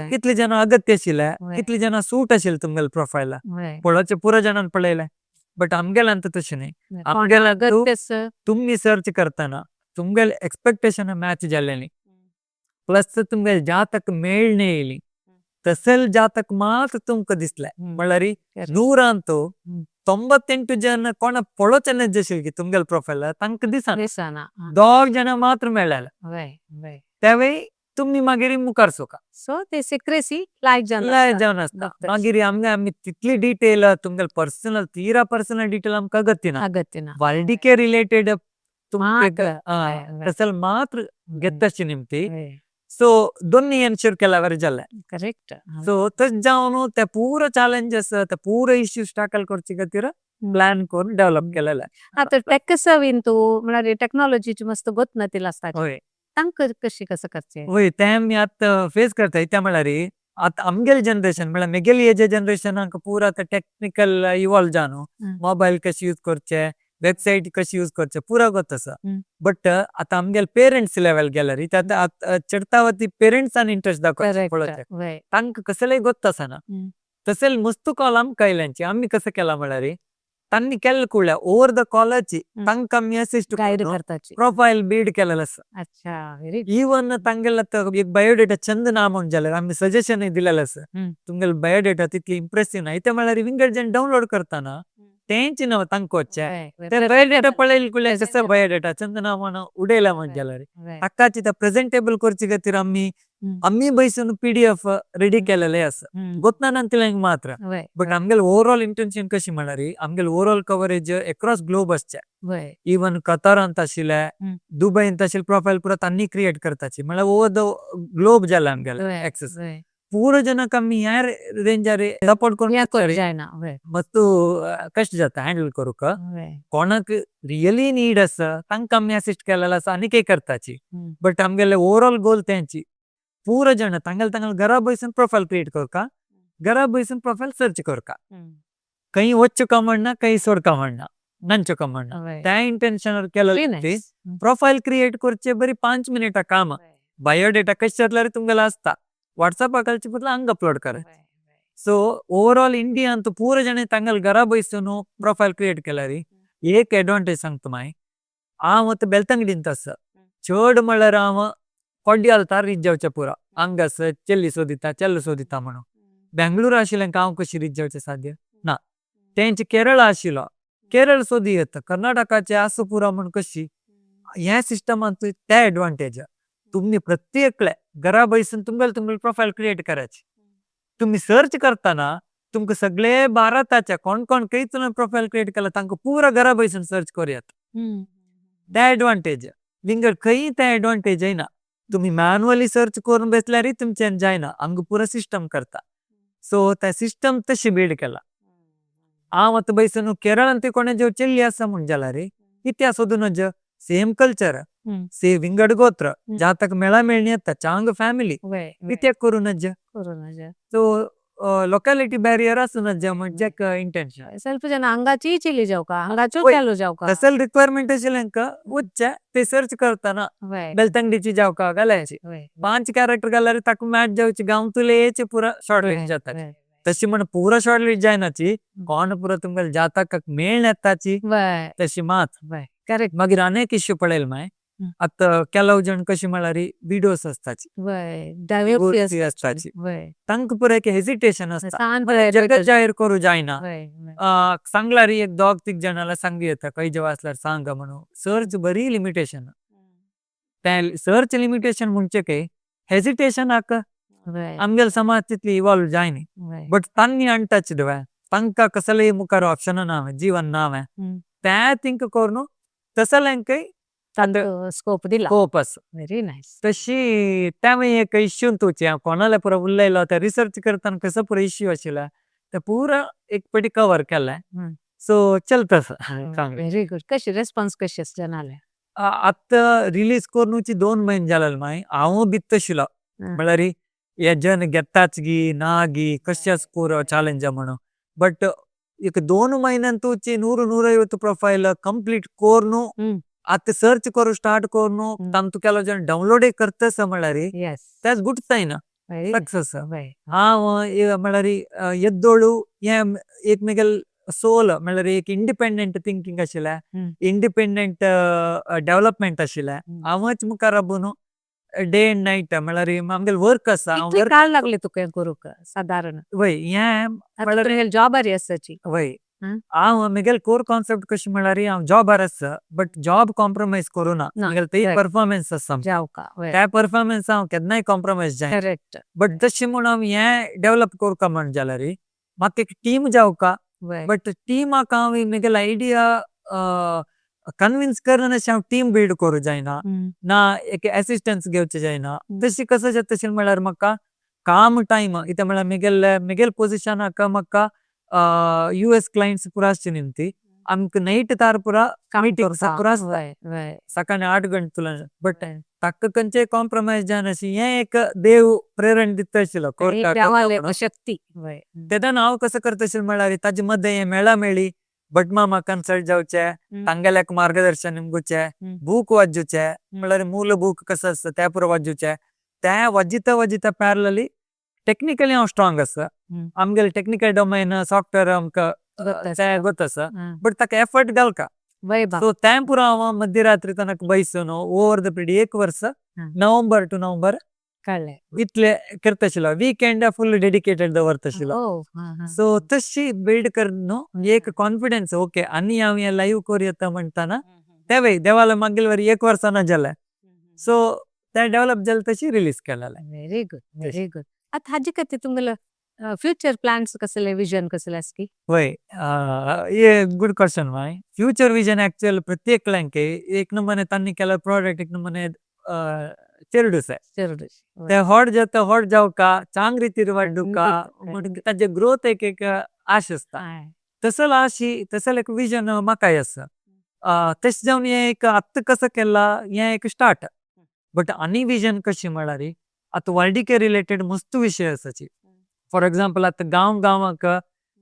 कितले जण अगत्य आशिल्ले कितले जण सूट आशिल्ले तुमगेले प्रोफायला पळोवचे पुरा जणांनी पळयले बट आमगेले अंत तशें न्हय आमगेले तुमी सर्च करताना तुमगेले एक्सपेक्टेशन मॅच जाल्ले न्ही प्लस तुमगेले जातक मेळ येयली तसेल जातक मात्र तुमकां दिसले म्हळ्यार 100 98 जण कोण पळोवचे नज की तुमगेले प्रोफायल तांकां दिसना दिसना दोग जण मात्र मेळ्ळे तेवय तुमी मागीर मुखार सोका सो ते सिक्रेसी लायक जावन लायक जावन आसता मागीर आमगे आमी तितली डिटेल तुमगेले पर्सनल तीरा पर्सनल डिटेल आमकां अगत्य ना अगत्य ना वल्डिके रिलेटेड तसल मात्र घेतशी निमती सो दोन्ही एन्श्योर केल्यावर जाले करेक्ट. सो तश जावन ते पूरा चॅलेंजेस ते पूरा इश्यूज टॅकल करचे खातीर प्लॅन करून डेव्हलप केलेले. आता टेक सेवी तूं म्हळ्यार टेक्नॉलॉजीची मस्त गोत नातिल्लें आसता तांकां कशी कसं करचें? वय ते आमी आतां फेस करता कित्याक म्हळ्यार आतां आमगेले जनरेशन म्हळ्यार मेगेली एज जनरेशनाक पुरा आतां टेक्निकल इवॉल्व जावन मोबायल कशे यूज करचे वेबसायट कशी यूज करचे पुरा गोत आसा बट आतां आमगेले पेरेंट्स लेवल गेल्यार आतां चडतावती पेरेंट्सान इंट्रस्ट दाखोवचे पळोवचे तांकां कसलेय गोत आसना तसेल मस्त कॉल आमकां आयल्यांची आमी कसं केला म्हळ्यार तांणी केल्ले कुळ्या ओवर the कॉलाची तांकां आमी असिस्ट गायड करताची प्रोफायल बिल्ड केलेलं आसा. अच्छा व्हेरी इवन तांगेले एक बायोडेटा चंद ना म्हूण जाल्यार आमी सजेशन दिलेलें आसा तुमगेले बायोडेटा तितली इम्प्रेसिव ना इत्या म्हळ्यार विंगड जण डावनलोड करताना तेंच ना तांकां वच्चें ते बायोडेटा पळयले कुळ्या कसं बायोडेटा चंद ना म्हूण उडयला म्हूण जाल्यार ताकाची ते प्रेझेंटेबल करचे खातीर आमी आमी बैसून पीडीएफ रेडी केलेले आसा गोत ना मात्र बट आमगेले ओवरऑल इंटेन्शन कशी म्हळ्यार आमगेले ओवरऑल कवरेज एक्रॉस ग्लोब आसचे इवन कतारांत आशिल्ले दुबयंत आशिल्ले प्रोफायल पुरा तांणी क्रिएट करताची म्हळ्यार ओवर the globe जाला आमगेले एक्सेस पुरो जणांक आमी ह्या रेंजार सपोर्ट करून जायना मस्त कश्ट जाता हँडल करूंक कोणाक रियली नीड आसा तांकां आमी असिस्ट केलेलं आसा आनी काय करताची बट आमगेले ओवरऑल गोल तेंची पुरो जण तांगेले तांगेले घरा बैसून प्रोफायल क्रिएट करका घरा बैसून प्रोफायल सर्च करका खंय वच्चो म्हणना खंय सोडका म्हणना नंचो म्हणना त्या इंटेन्शन केलें प्रोफायल क्रिएट करचे बरी 5 मिनिटां काम बायोडेटा कशें जातल्यार तुमगेलो आसता व्हॉट्सअपाक घालचे बदला हांगा अपलोड कर. सो ओवरऑल इंडियांत पुरो जण तांगेले घरा बैसून प्रोफायल क्रिएट केल्यार एक एडवांटेज सांगता मागीर हांव आतां बेलतंगडींत आसा चड म्हळ्यार हांव कोड्याल तार रीच जावचें पुरा हांगा चेल्ली सोदिता चेल्लो सोदिता म्हणून बेंगळुरू आशिल्लें हांव कशी रीच जावचें साध्य ना तेंचे केरळ आशिल्लो केरळ सोदी येता कर्नाटकाचे आसा पुरा म्हूण कशी ह्या सिस्टमांत ते एडवांटेज तुमी प्रत्येकले घरा बैसून तुमगेले तुमगेले प्रोफायल क्रिएट करायची तुमी सर्च करताना तुमकां सगळे भारताचे कोण कोण खंयच प्रोफायल क्रिएट केला तांकां पुरा घरा बैसून सर्च करूयात ते एडवांटेज विंगड खंय ते एडवांटेज येना तुमी मॅन्युअली सर्च करून बसल्यारय तुमच्यान जायना हांगा पुरा सिस्टम करता सो ते सिस्टम तशी बिल्ड केला हांव आतां बैसून केरळांत कोणे जेव चेल्ली आसा म्हूण जाल्यार इतिहास सोदून सेम कल्चर सेम विंगड गोत्र जातक मेळा मेळणी येता चांग फॅमिली कित्याक करूं नज सो लोकॅलिटी बॅरियर आसूं नज म्हणजे इंटेन्शन ಸ್ವಲ್ಪ ಜನ हांगाची चेली जावका हांगाच्यो चेलो जावका तसल रिक्वायरमेंट आशिल्लें वच्चे ते सर्च करताना बेलतंगडीची जावका घालायची 5 कॅरेक्टर घाल्यार ताका मॅच जावची गांवतुले येचे पुरा शॉर्ट लिस्ट जाता तशी म्हण पुरा शॉर्ट लिस्ट जायनाची कोण पुरा तुमगेले जातकाक मेळ येताची तशी मात करेक्ट. मागीर अनेक इश्यू पळयले मागीर आतां ಕೆಲವು जण कशी म्हळ्यार विडोस आसताची आसताची तांकां पुरा एक हेजिटेशन आसता जगत जाहीर करूं जायना सांगल्यार एक दोग तीग जाणां सांगू येता खंय जेव आसल्यार सांग म्हणून सर्च बरी लिमिटेशन ते सर्च लिमिटेशन म्हणचे काय हेजिटेशनाक आमगेले समाज तितली इवॉल्व जायना बट तांणी अनटच्ड वे तांकां कसलेय मुखार ऑप्शन ना जीवन ना ते थिंक करून तसल्यांकय स्कोप दिला स्कोप आसा व्हेरी नायस. तशी तें एक इश्यू तुची हांव कोणाले पुरा उलयलो ते रिसर्च करतना कसो पुरो इश्यू आशिल्लो ते पूरा एक पटी कवर केले। सो चलता चांगले। वेरी गुड, कशी रेस्पोन्स कशी आसा जनाले? आत्ता रिलीज कोरनुची 2 महिने झालेल माई, हांव बित्तशिलो। मळरी ये जन घेताच गी ना गी कश्याच पूरा चैलेंज म्हणो। बट एक 2 महिने तुची 100-150 प्रोफाइल कंप्लीट कोरनु, आत्ता सर्च करू स्टार्ट कोरनु, तंतु केलो जन डाउनलोड करते मळरी। That's good sign, success. हांव मळरी येद्दोलु ये एक मेगेल सोल मळरी एक इंडिपेंडेंट थिंकिंग अशिले, इंडिपेंडेंट डेवलपमेंट अशिले। हांवच मुखार डे एंड नाइट मळरी आमगेल वर्क असा। कितले काल लागले तुके करूक साधारण? वई ये मळरी जॉब आरी असाची। वई हांव मेगेल कोरे कांसेप्ट कशी मळरी हांव जॉब आर असा, बट जॉब कॉम्प्रोमाइज करू ना, मेगेल तेई परफॉर्मेंस असा। ते परफॉर्मेंस हांव केदनाई कॉम्प्रोमाइज जाय। बट तशी म्हूण हांव ये डेवलप करूका म्हण जालरी माका एक टीम जावका, बट टीम आका हांव मेगेल आयडिया कन्विंस करना हांव टीम बिल्ड करू जायना, ना एक असिस्टेंस घेवचे जायना। तशी कसं जाता मळर माका काम टाइम इते मळर मेगेल मेगेल पोजिशन आका माका उस क्लाइंट्स पुरा असची निमती, आमक नाइट तार पुरा मीटिंग पुरा सकाळी 8 घंटे बट तक कंचे कॉम्प्रोमाइज जाना सी ये एक देव प्रेरण दिता शिलो। शक्ति तेदा हांव कसं करता मळरी ताजे मध्ये ये मेला मेली बट मामा कंसल्ट जावचे, तांगेल्याक मार्गदर्शन निमगुचे, बुक वाजुचे, मळरी मूल बुक कसं असता त्या पुरा वाजुचे, त्या वाजिता वाजिता पैरेलली टेक्निकली हांव स्ट्रॉंग असा। आमगेले टेक्निकल डोमेन सॉफ्टवेअर आमका गोत असा, बट तक एफर्ट घालका। सो त्या पुरा हांव मध्यरात्री तनक बैसनो ओवर the period 1 वर्ष नवंबर टू नवंबर इतले करता शिलो, वीकेंड फुल डेडिकेटेड दवरता शिलो। सो तशी बिल्ड करनो एक कॉन्फिडेंस ओके आणि हांव ये लाइव करूयता म्हणताना तेवे देवाला मागील वरी 1 वर्ष ना जाले। सो ते डेवलप जाले तशी रिलीज केलेले। Very good, very good. आता हाजी कती तुमगेलो फ्यूचर प्लान्स कसले, विजन कसले असकी? वई ये good question my. Future vision actual प्रत्येक लंके एक नंबर तन्नी केला प्रोडक्ट एक नंबर चेरडूस है। चेरडूस। ते हॉट जाता हॉट जाव का चांग रीतिर वाढू का ताजे ग्रोथ एक एक आश असता। तसल आशी तसल एक विजन मकाय असा। तस जाऊन ये एक अत्त कसं केला ये एक स्टार्ट। बट अनि विजन कशी म्हणारी अत वर्ल्ड के रिलेटेड मस्त विषय असाची। फॉर एग्जांपल अत गांव गांवाक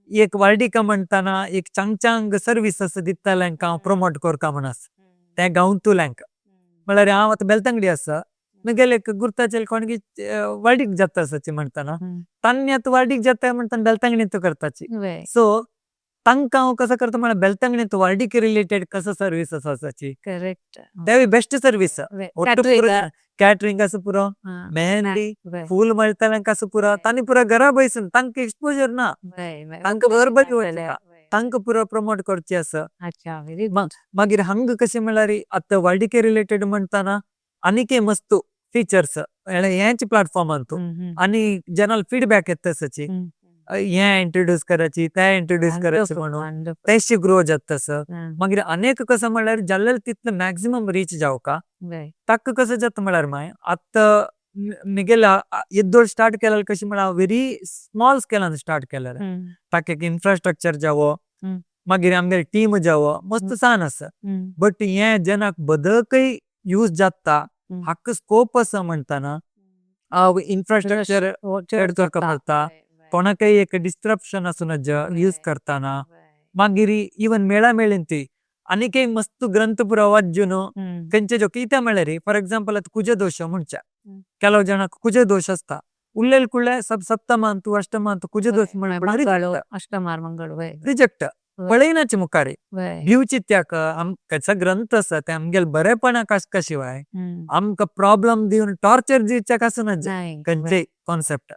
एक वर्ल्ड का म्हणताना एक चांग चांग सर्विस असं दिता लंका प्रमोट करका म्हणस। ते गांव तू लंका। म्हणारी हांव अत बेलतंगडी असा। मेगेल एक गुर्ताचेल कोणगी वर्ल्ड जाता असाची म्हणताना। तन्नी अत वर्ल्ड जाता म्हणताना बेलतंगडी तो करताची। सो तंका कसं करता म्हणा बेलतंगडी तो वर्ल्ड के रिलेटेड कसं सर्विस असाची। करेक्ट। तेवी बेस्ट सर्विस। कैटरिंग असं पुरा, मेहंदी, फूल मळता लंका असं पुरा, तन्नी पुरा घरा बैसून तंक एक्सपोजर ना। तंक वर्बल होता, तंक पुरा प्रमोट करची असं। अच्छा वेरी गुड। मगिर हंग कशी म्हणारी अत वर्ल्ड के रिलेटेड म्हणताना अनिके मस्तु फीचर्स यांची प्लॅटफॉर्म अंतु आणि जनरल फीडबॅक येत असाची। ये इंट्रोड्यूस कराची, ते इंट्रोड्यूस कराची म्हणून तेशी ग्रो जात असं। मगिर अनेक कसं म्हणारी जल्लल तितलं मॅक्सिमम रीच जाव का तक कसं जात म्हणारी माई अत मिगेल येद्दोल स्टार्ट केलाल कशी म्हणा वेरी स्मॉल स्केल अंत स्टार्ट केलाल। तक एक इंफ्रास्ट्रक्चर जावो मगिर आमगेल टीम जावो मस्त सान असं। बट ये जनक बदकई यूज जाता हक्क स्कोप असं म्हणताना इंफ्रास्ट्रक्चर करता कोणाकाही एक डिस्ट्रप्शन असं यूज करताना मगिर इवन मेळा मेळिंती अनेक मस्त ग्रंथ पुरा वाजुनो कंचे जो किती मेळरी फॉर एक्झाम्पल आता कुजे दोष म्हणच्या ಕೆಲವು ಜನ ಕುಜೆ ದೋಷ असता उल्लेल कुळे सब सप्तमांतु अष्टमांतु कुजे दोष मंगळ अष्टमार मंगळ रिजेक्ट पळयनाची मुखारी भिवचित्याक आमकां ग्रंथ आसा ते आमगेल बरेपणाक आसका शिवाय आमकां प्रॉब्लम दिवन टॉर्चर दिवच्याक आसना खंयचेय कॉन्सेप्ट।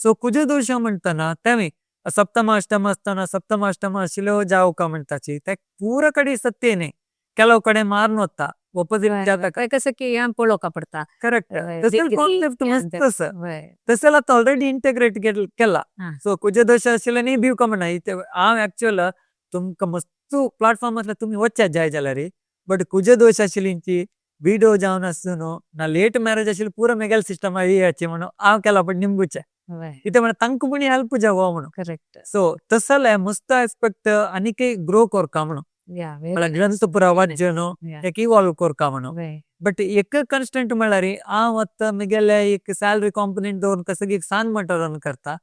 सो कुजे दोश म्हणताना तेमी सप्तम अष्टम असताना सप्तम अष्टम आशिल्लो जावका म्हणताची ते पुरा कडेन सत्य न्ही ಕೆಲವು ಕಡೆ मारून वता ऑपोजिट जाता कसं की यान पळोवका पडता। करेक्ट तसं कॉन्सेप्ट मस्त आसा तसं आतां ऑलरेडी इंटिग्रेट केला। सो कुजे दोश आशिल्ले न्ही भिवका म्हणना हांव एक्चुअल तुमकां मस्त प्लॅटफॉर्म आसल्यार तुमी वचचे जाय जाल्यार बट कुजे दोश आशिल्ली विडो जावन आसूं न्हू ना लेट मॅरेज आशिल्ली पुरो मेगेल सिस्टम येयाची म्हणून हांव केला बट निमगुचे। कितें म्हळ्यार तांकां पुणी हेल्प जावो म्हणून। सो तसले मस्त आस्पेक्ट आनीके ग्रो कोरका म्हणून। म्हळ्यार ग्रंथ पुरा वाचन एक इवॉल्व कोरका म्हणून। बट एक कॉन्स्टंट म्हळ्यार आंव आत्ता मिगेले एक सॅलरी कॉम्पोनेंट दवर कसं सान मटा रन करता।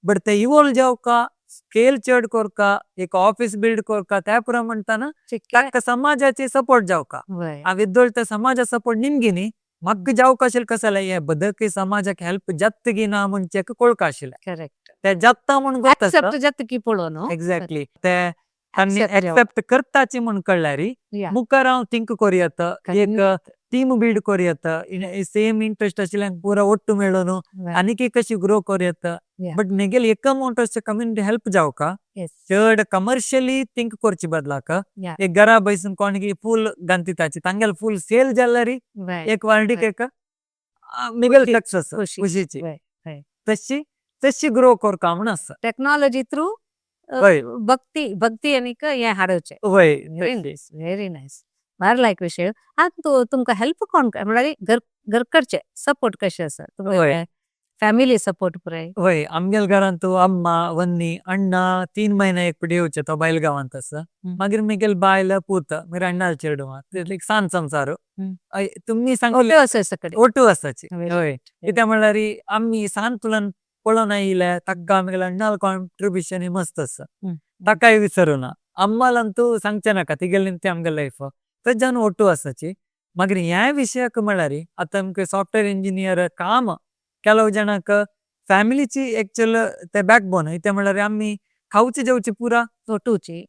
बट ते इवॉल्व जावका, स्केल चड कोरका, एक ऑफिस बिल्ड कोरका, ते पुरा म्हणता ना तांका समाजाचे सपोर्ट जावका। आंव येदोळ ते समाजा सपोर्ट निमगिनी मग जावका अशिल कसले ये बदके समाजाक हेल्प जात्त की ना मुनचेक कोलका अशिल। ते जात्ता मुन गोत असता। एक्सेप्ट जात्त की पोलो नो। एक्झॅक्टली। ते तान्नी एक्सेप्ट करताची मुन कळ्ळारी मुकार आंव थिंक कोरियत, एक टीम बिल्ड कोरियत, सेम इंटरेस्ट अशिल पुरा ओट्टु मेलोनो आनीके कशी ग्रो कोरियत। बट मेगेल एक अमाउंट असे कम्युनिटी हेल्प जावका। चड कमर्शियली थिंक कोरची बदलाक। एक घरा बैसून कोणी फुल गंतिताची तांगेल फुल सेल जाल्लारी एक वर्डिक एक मिगेल सक्सेस खुशीची। तशी तशी ग्रो कोरका मुन असा। टेक्नोलॉजी थ्रू भक्ति भक्ति अनिक ये हारोचे। वही। Very nice. बार लाइक विषय आंतु तुमका हेल्प कोण म्हळ्यार घर घर करचे सपोर्ट कशे असा फॅमिली सपोर्ट पुराय। वही आमगेल घरांतु अम्मा वन्नी अण्णा 3 महीने एक पिडी होचे तो बैल गावांत असा। मगिर मिगेल बायल पूत मेरे अण्णा चेडवा एक सान संसार। तुम्ही सांगले ओट्टु असाची। इत्या म्हळ्यार आम्ही सान तुलन पोलो ना इले तक्का मिगेल अण्णा कॉन्ट्रिब्यूशन मस्त असा। तक्का ही विसरू ना अम्मा लंतु सांगचे नका तिगेल निमते आमगेल लाइफ तो जान ओट्टु असाची। मगिर ये विषय म्हळ्यार आता आमके सॉफ्टवेअर इंजीनियर काम केलाव जनक फॅमिली ची एक्चुअल ते बॅकबोन इत्या म्हळ्यार आम्ही खाऊची जाऊची पुरा ओट्टुची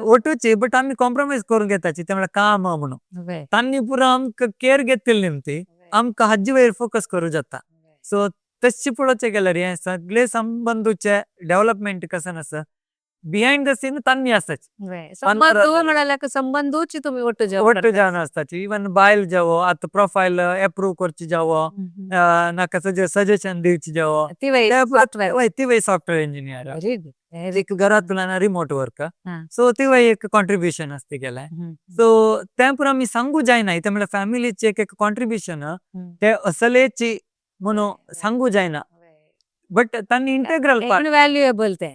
ओट्टुची बट आम्ही कॉम्प्रोमाइज करून घेताची ते म्हळ्यार काम म्हणून तान्नी पुरा आमका केअर घेतली निमती आमका हज्जी वयर फोकस करू जाता। सो तशी पळोवचे गेल्यार हे सगळे संबंधूचे डेव्हलपमेंट कसं नसा बिहाइंड the scene तान्नी असाची। संबंध संबंधूची तुम्ही ओट्टु जावो ओट्टु जावन असताची इवन बायल जावो आता प्रोफाइल अप्रूव करची जावो नाका सजेशन दिवची जावो ती software engineer एक घरातून रिमोट वर्क सो ती एक कॉन्ट्रिब्यूशन असते गेले। सो ते पुरा आम्ही सांगू जायना इते म्हळ्यार फॅमिलीचे एक कॉन्ट्रिब्यूशन ते असलेची म्हणून सांगू जायना बट तान्नी इंटेग्रल पार्ट इनव्हॅल्युएबल ते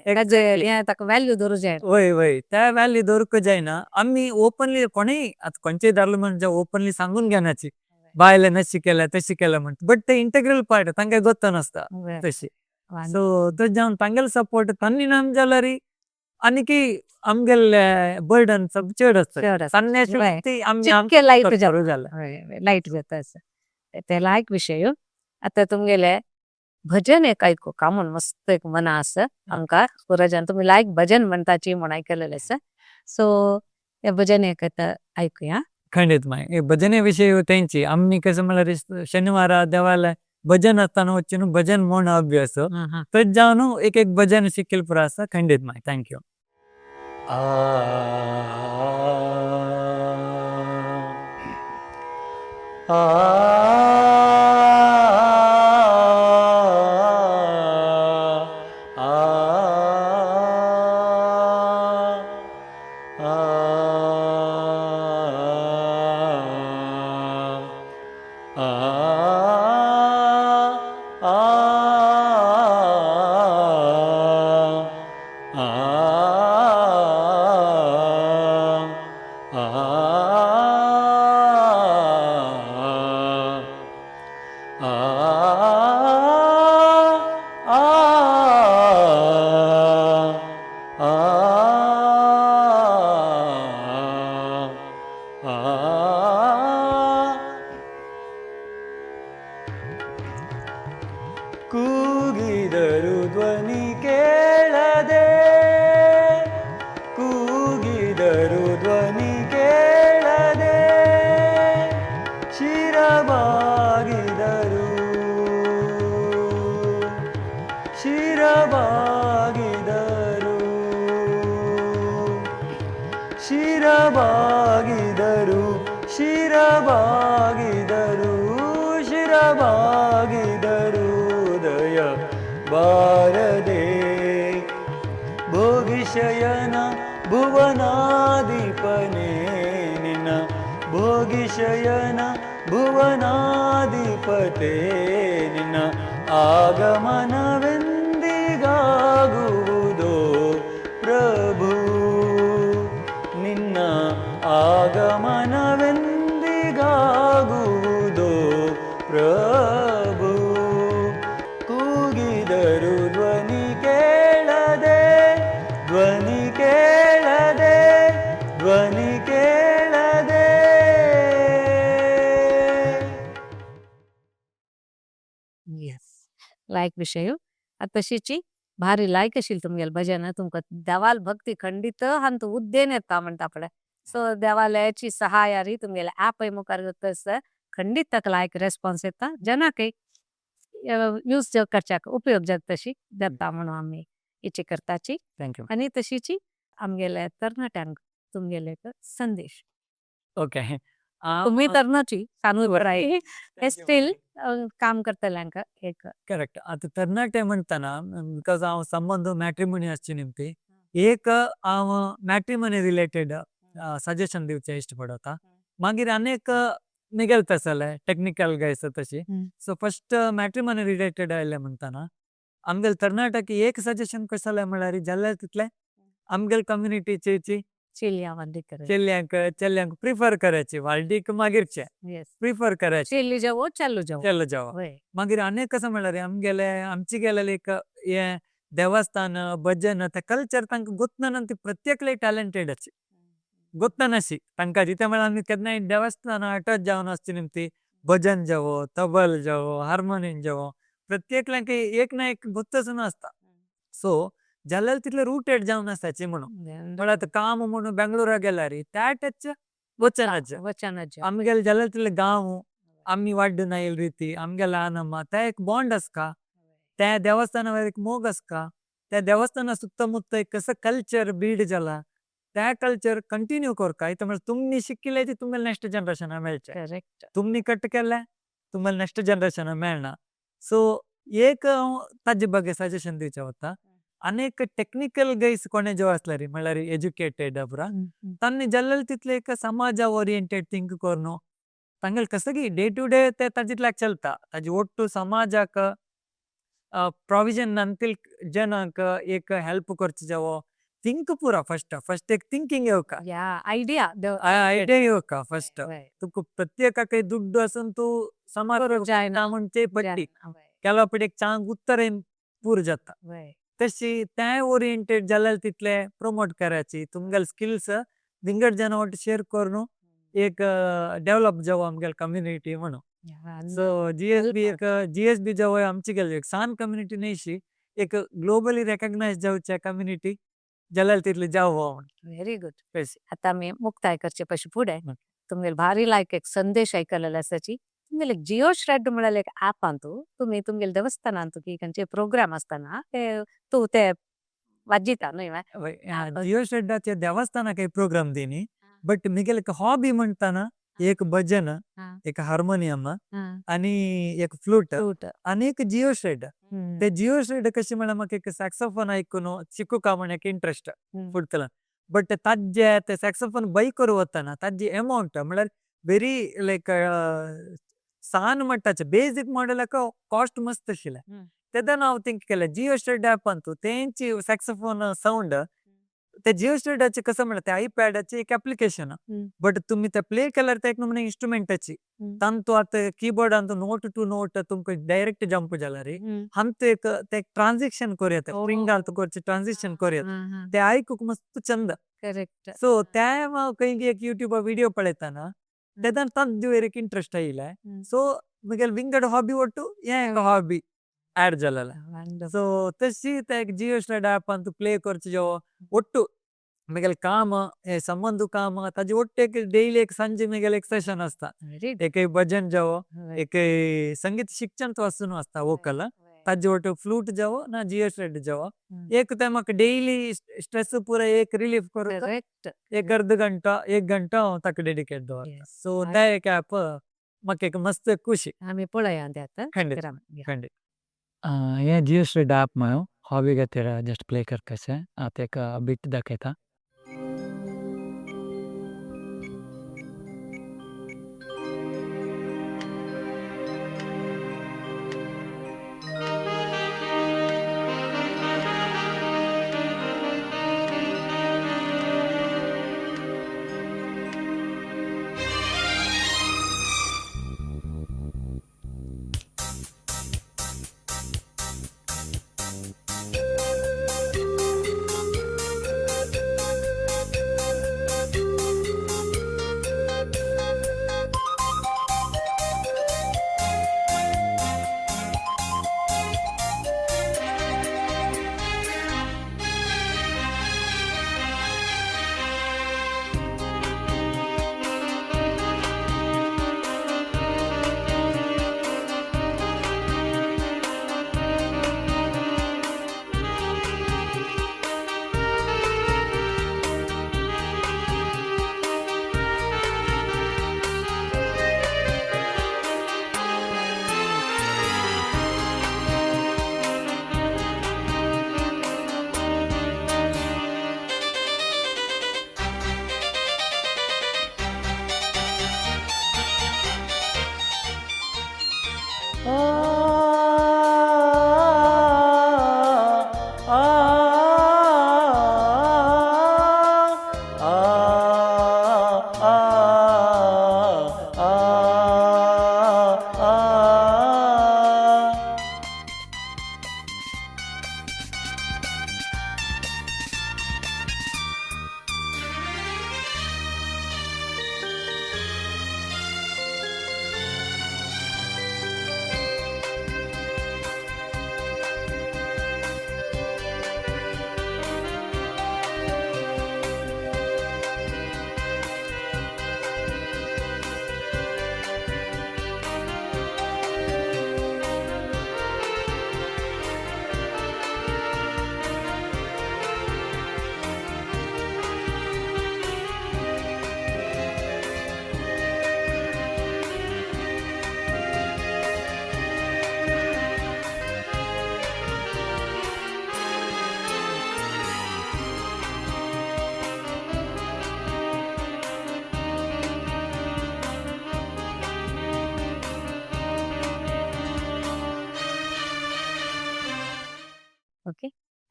ताका व्हॅल्यू धरू जायना। वय वय ते व्हॅल्यू धरूक जायना आम्ही ओपनली कोणी आता कोणचेय धरलं म्हणजे ओपनली सांगून घेण्याची बायले नशी केल्या तशी केल्या म्हणटा बट ते इंटेग्रल पार्ट तांकां गोत्त नसता तशी। सो तो जावन तांगेल सपोर्ट तान्नी नाम जाल्यार आनीकी आमगेले बर्डन सब चड असता तान्ने चिक्के लाइट जावं लाइट जाता असं ते लायक विषय। आता तुमगेले भजन एक ऐकू का म्हण मस्त एक मना आसा आमकां पुराजान तुम्ही लायक भजन म्हणताची म्हण आयकलेले आसा। सो हे भजन एक आतां ऐकूया। खंडित माय भजने विषय तेंची आम्ही कसं म्हळ्यार शनिवार देवालय भजन असताना वच्चे भजन म्हण अभ्यास तर जावन एक एक भजन शिकेल पुरा आसा। खंडित my thank you. ಕೂಗಿದರು ಧ್ವನಿ ಕೇಳದೆ, ಕೂಗಿದರು ಧ್ವನಿ ಕೇಳದೆ, ಶಿರಬಾಗಿದರು ಶಿರಬಾಗಿದರು ಶಿರಬಾಗಿದರು ಶಿರಬಾಗಿದರು ಶಿರಬಾಗಿದರು ದಯ ಬಾರದೆ ಭೋಗಿಶಯನ ಭುವನಾಧಿಪನೇ ನಿನ್ನ ಭೋಗಿಶಯನ ಭುವನಾಧಿಪತೆ ನಿನ್ನ ಆಗಮನವಿರಲಿ. ಆಗಮನವೆಂದಿಗಾಗುವುದೋ ಪ್ರಭು. ಕೂಗಿದರು ಧ್ವನಿ ಕೇಳದೆ, ಧ್ವನಿ ಕೇಳದೆ, ಧ್ವನಿ ಕೇಳದೆ. येस, लायक विशय. आतां तशीची भारी लायक आशिल्ली तुमगेलें भजन. तुमकां देवाल भक्ती खंडीत हांतू उद्देन येता म्हणटा पळय. सो देवालयाची सहायारी तुमगेले ऍपय मुखार तस खंडीत ताका लायक रेस्पॉन्स येता, जनाकय यूज करच्याक उपयोग जाता तशी जाता म्हणून आमी इच्छा करताची. Thank you. आनी तशीची आमगेले तरणाट्यांक तुमगेले एक संदेश. ओके. तुम्ही तरणाटी सानूय बराय हे स्टील काम करतल्यांक एक. करेक्ट. आतां तरणाटे म्हणटना because हांव संबंद मॅट्रिमोनी आसची निमती एक हांव मॅट्रिमोनी रिलेटेड सजेशन दिवचें इश्ट पडता, मागीर अनेक मिगेल तसले टेक्निकल गायस तशी. सो फस्ट मॅट्रिमोनी रिलेटेड आयले म्हणटना आमगेले तरणाट्याक एक सजेशन कसलें म्हळ्यार जाल्यार तितलें आमगेले कम्युनिटीची चेलया वांदी करे चेल्यांक चेल्यांक प्रिफर करायची, वालडीक मागीरचे प्रिफर करायची. चेल्ली जावो चालू जावो. चेल्लो जावो. मागीर अनेक कसं म्हळ्यार आमगेले आमची गेलेले एक हे देवस्थान भजन ते कल्चर तांकां गोत्तना ती प्रत्येकले टॅलेंटेड अशी गोत्तनाशी तांकां जिते म्हळ्यार आमी केन्नाय देवस्थान अटॅच जावन आसची निमती भजन जावो, तबल जावो, हार्मोनियम जावो, प्रत्येकल्यांक एक ना एक गोत्तच आसता. सो जाल्यार तितले रुटेड जावन आसाची म्हणून म्हळ्यार आतां काम म्हणून बेंगळुरा गेल्यार त्या टच वचनाचे वचनाचे. आमगेले जाल्यार तितले गांव आमी वाड्डून आयिल्ली रिती आमगेले आनम्मा ते एक बॉन्ड आसता, त्या देवस्थाना एक मोग आसता, त्या देवस्थाना सुತ್ತमुತ್ತ एक कसं कल्चर बिल्ड जाला त्या कल्चर कंटिन्यू करका. इत म्हळ्यार तुमी शिकिल्ले ती तुमगेले नेक्स्ट जनरेशनाक मेळचे. तुमी कट केले तुमगेले नेक्स्ट जनरेशनाक मेळना. सो एक हांव ताजे ಬಗ್ಗೆ सजेशन दिवचें वता. अनेक टेक्निकल गैस कोणे जो आसल्यार म्हळ्यार एज्युकेटेड पुरा तांणी जाल्यार तितले एक समाजा ओरिएंटेड थिंक करून तांगेले कसं डे टू डे ते ताजेतल्याक चलता ताजे ಒಟ್ಟು समाजाक प्रोविजन अंतील जनांक एक हेल्प करचे जावो थिंक पुरा फस्ट फस्ट एक थिंकिंग येवका. या आयडिया. Idea येवका first. तुका प्रत्येकाक दुड्डू आसून तूं समाज जायना. म्हणचे पडटी ಕೆಲವು ಪಡೆ एक चांग उत्तर पूर जाता. तशी तें ओरिएंटेड जाल्यार तितले प्रमोट करायची तुमगेले स्किल्स विंगड जना ಒಟ್ಟು शेअर करून एक डेव्हलप जावो आमगेले कम्युनिटी म्हणून. सो जीएसबी एक जीएसबी जावो आमची गेली एक सान कम्युनिटी न्हयशी एक ग्लोबली रेकग्नायज जावच्या कम्युनिटी जाल्यार तितले जावो म्हणून. Very good. तशी. आता आमी मुक्ताय करचे पशी फुडें तुमगेले भारी लायक एक संदेश आयकलेले आसाची. तुमगेले जिओ श्रेड म्हळ्यार एक ऍप आंतू तुमी तुमगेले देवस्थानांतू की खंयचे प्रोग्राम आसतना ते तूं ते वाजयता न्हय? जिओ श्रेडाचे देवस्थानाक एक प्रोग्राम दिनी बट मिगेले हॉबी म्हणटाना एक भजन, एक हार्मोनियम आणि एक फ्लूट फ्लूट आणि एक जिओ श्रेड. ते जिओ श्रेड कशी म्हळ्यार म्हाका एक सॅक्सोफोन आयकून शिकूका म्हण एक इंट्रस्ट फुडतला, बट ताजे ते सॅक्सोफोन बाय करूं वतना ताजी एमावंट म्हळ्यार वेरी लायक सान मट्टाचे बेजीक मॉडेलाक कॉस्ट मस्त आशिल्लें. तेन्ना हांव थिंक केलें जिओ श्रेड ऍप अंतू तेंची सॅक्सोफोन सावंड ते जिओ श्रेडाचे कसं म्हळ्यार ते आयपॅडाचे एक एप्लिकेशन बट तुमी ते प्ले केल्यार ते एक नमुने इन्स्ट्रुमेंटाची तांतू आतां keyboard Antu note two note तुमकां डायरेक्ट जंप जाल्यार हांतू एक ते ट्रान्झिशन करूं येता, स्ट्रिंग घालता करचे ट्रान्झिशन करूं येता, ते आयकूंक मस्त चंद. सो ते हांव खंय एक युट्यूबार व्हिडियो पळयतना तेन्ना तांचे एक इंट्रस्ट आयिल्लें. सो म्हगेले विंगड हॉबी ಒಟ್ಟು हे एक हॉबी ऍड जालेलें. सो तशी ते एक जिओ श्रेड ऍपान तूं प्ले करचे जो ಒಟ್ಟು म्हगेले काम हे संबंद काम ताजे ಒಟ್ಟು एक डेली एक संजे म्हगेले एक सेशन आसता, एक भजन जावो, एक संगीत शिक्षण वासून आसता वोकल ताजे ಒಟ್ಟು फ्लूट जावो ना जिओ श्रेड जावो एक ते म्हाका डेली स्ट्रेस पुरा एक रिलीफ करूं एक अर्द घंटा एक घंटा हांव ताका डेडिकेट दवरता. सो ते एक ऍप म्हाका एक मस्त खुशी. आमी पळया ते आतां. खंडीत खंडीत. हे जिओ श्रेड ऍप हांव हॉबी खातीर जस्ट प्ले करपाचें आतां एक बीट दाखयता.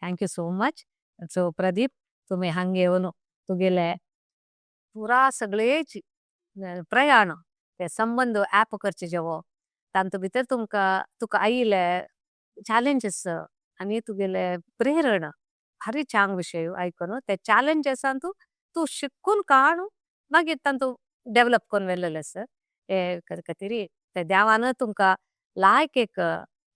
Thank you so much. So Pradeep, तुमी हांग येवन तुगेले पुरा सगळेच प्रयाण ते संबंध ऍप करचे जेवो तांतु भितर तुमका तुका आयिले चॅलेंजेस आणि तुगेले प्रेरणा भारी चांग विषय आयकोन ते चॅलेंजेसांतु तू शिकून काणू मागीर तांतु डेव्हलप करून वेल्लेले सर हे खातीर ते देवान तुमका लायक एक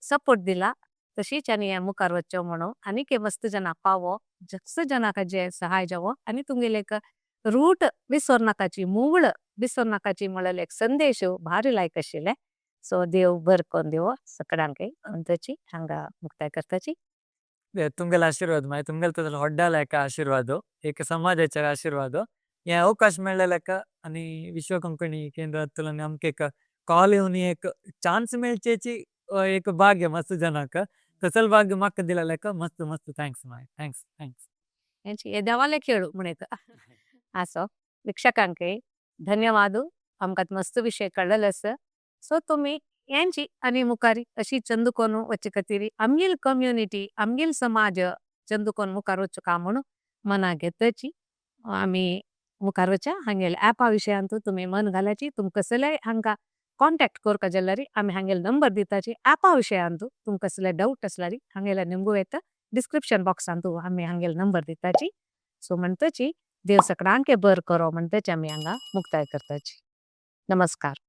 सपोर्ट दिला तशीच आनी मुखार वच्चो म्हणून आनी मस्त जना पावो जस्त जनाक जे सहाय जावो आनी तुमगेले एक रूट विसर नाकाची मूळ विसर नाकाची म्हळ्यार एक संदेश भारी लायक आशिल्ले। सो देव बर कोन देव सगळ्यांक अंतची हांगा मुक्ताय करताची। तुमगेल आशीर्वाद माई तुमगेल तसल होड्डाल एक आशीर्वाद एक समाजाचे आशीर्वाद ये अवकाश मेळ्ळेलेक आनी विश्व कोंकणी केंद्रांतल्यान आमकां एक कॉल येवन एक चान्स मेळचेची एक भाग्य मस्त जनाक तसल भाग्य म्हाका दिलेलेक मस्त मस्त thanks my thanks thanks. हे देवाले खेळू म्हणेत आसो वीक्षकांक धन्यवाद। आमकां मस्त विषय कळ्ळेले आसा। सो तुमी यांची आनी मुखारी अशी चंदू वच्चे खातीर आमगेल कम्युनिटी आमगेल समाज चंदू मुखार वच्चो काय म्हणून मना घेतची आमी मुखार वच्चा। हांगेल ऍपा विशयांतु तुमी मन घालाची। तुमकां कसलेय हांगा कॉन्टॅक्ट करका जाल्यार आमी हांगेल नंबर दिताची। ऍपा विशयांतु तुमकां कसले डाउट असल्यार हांगेले निमगो येता डिस्क्रिप्शन बॉक्सांतु आमी हांगेल नंबर दिताची। सो म्हणतची देव सगळ्यांक बर करो म्हणतची आमी हांगा मुक्ताय करताची। नमस्कार।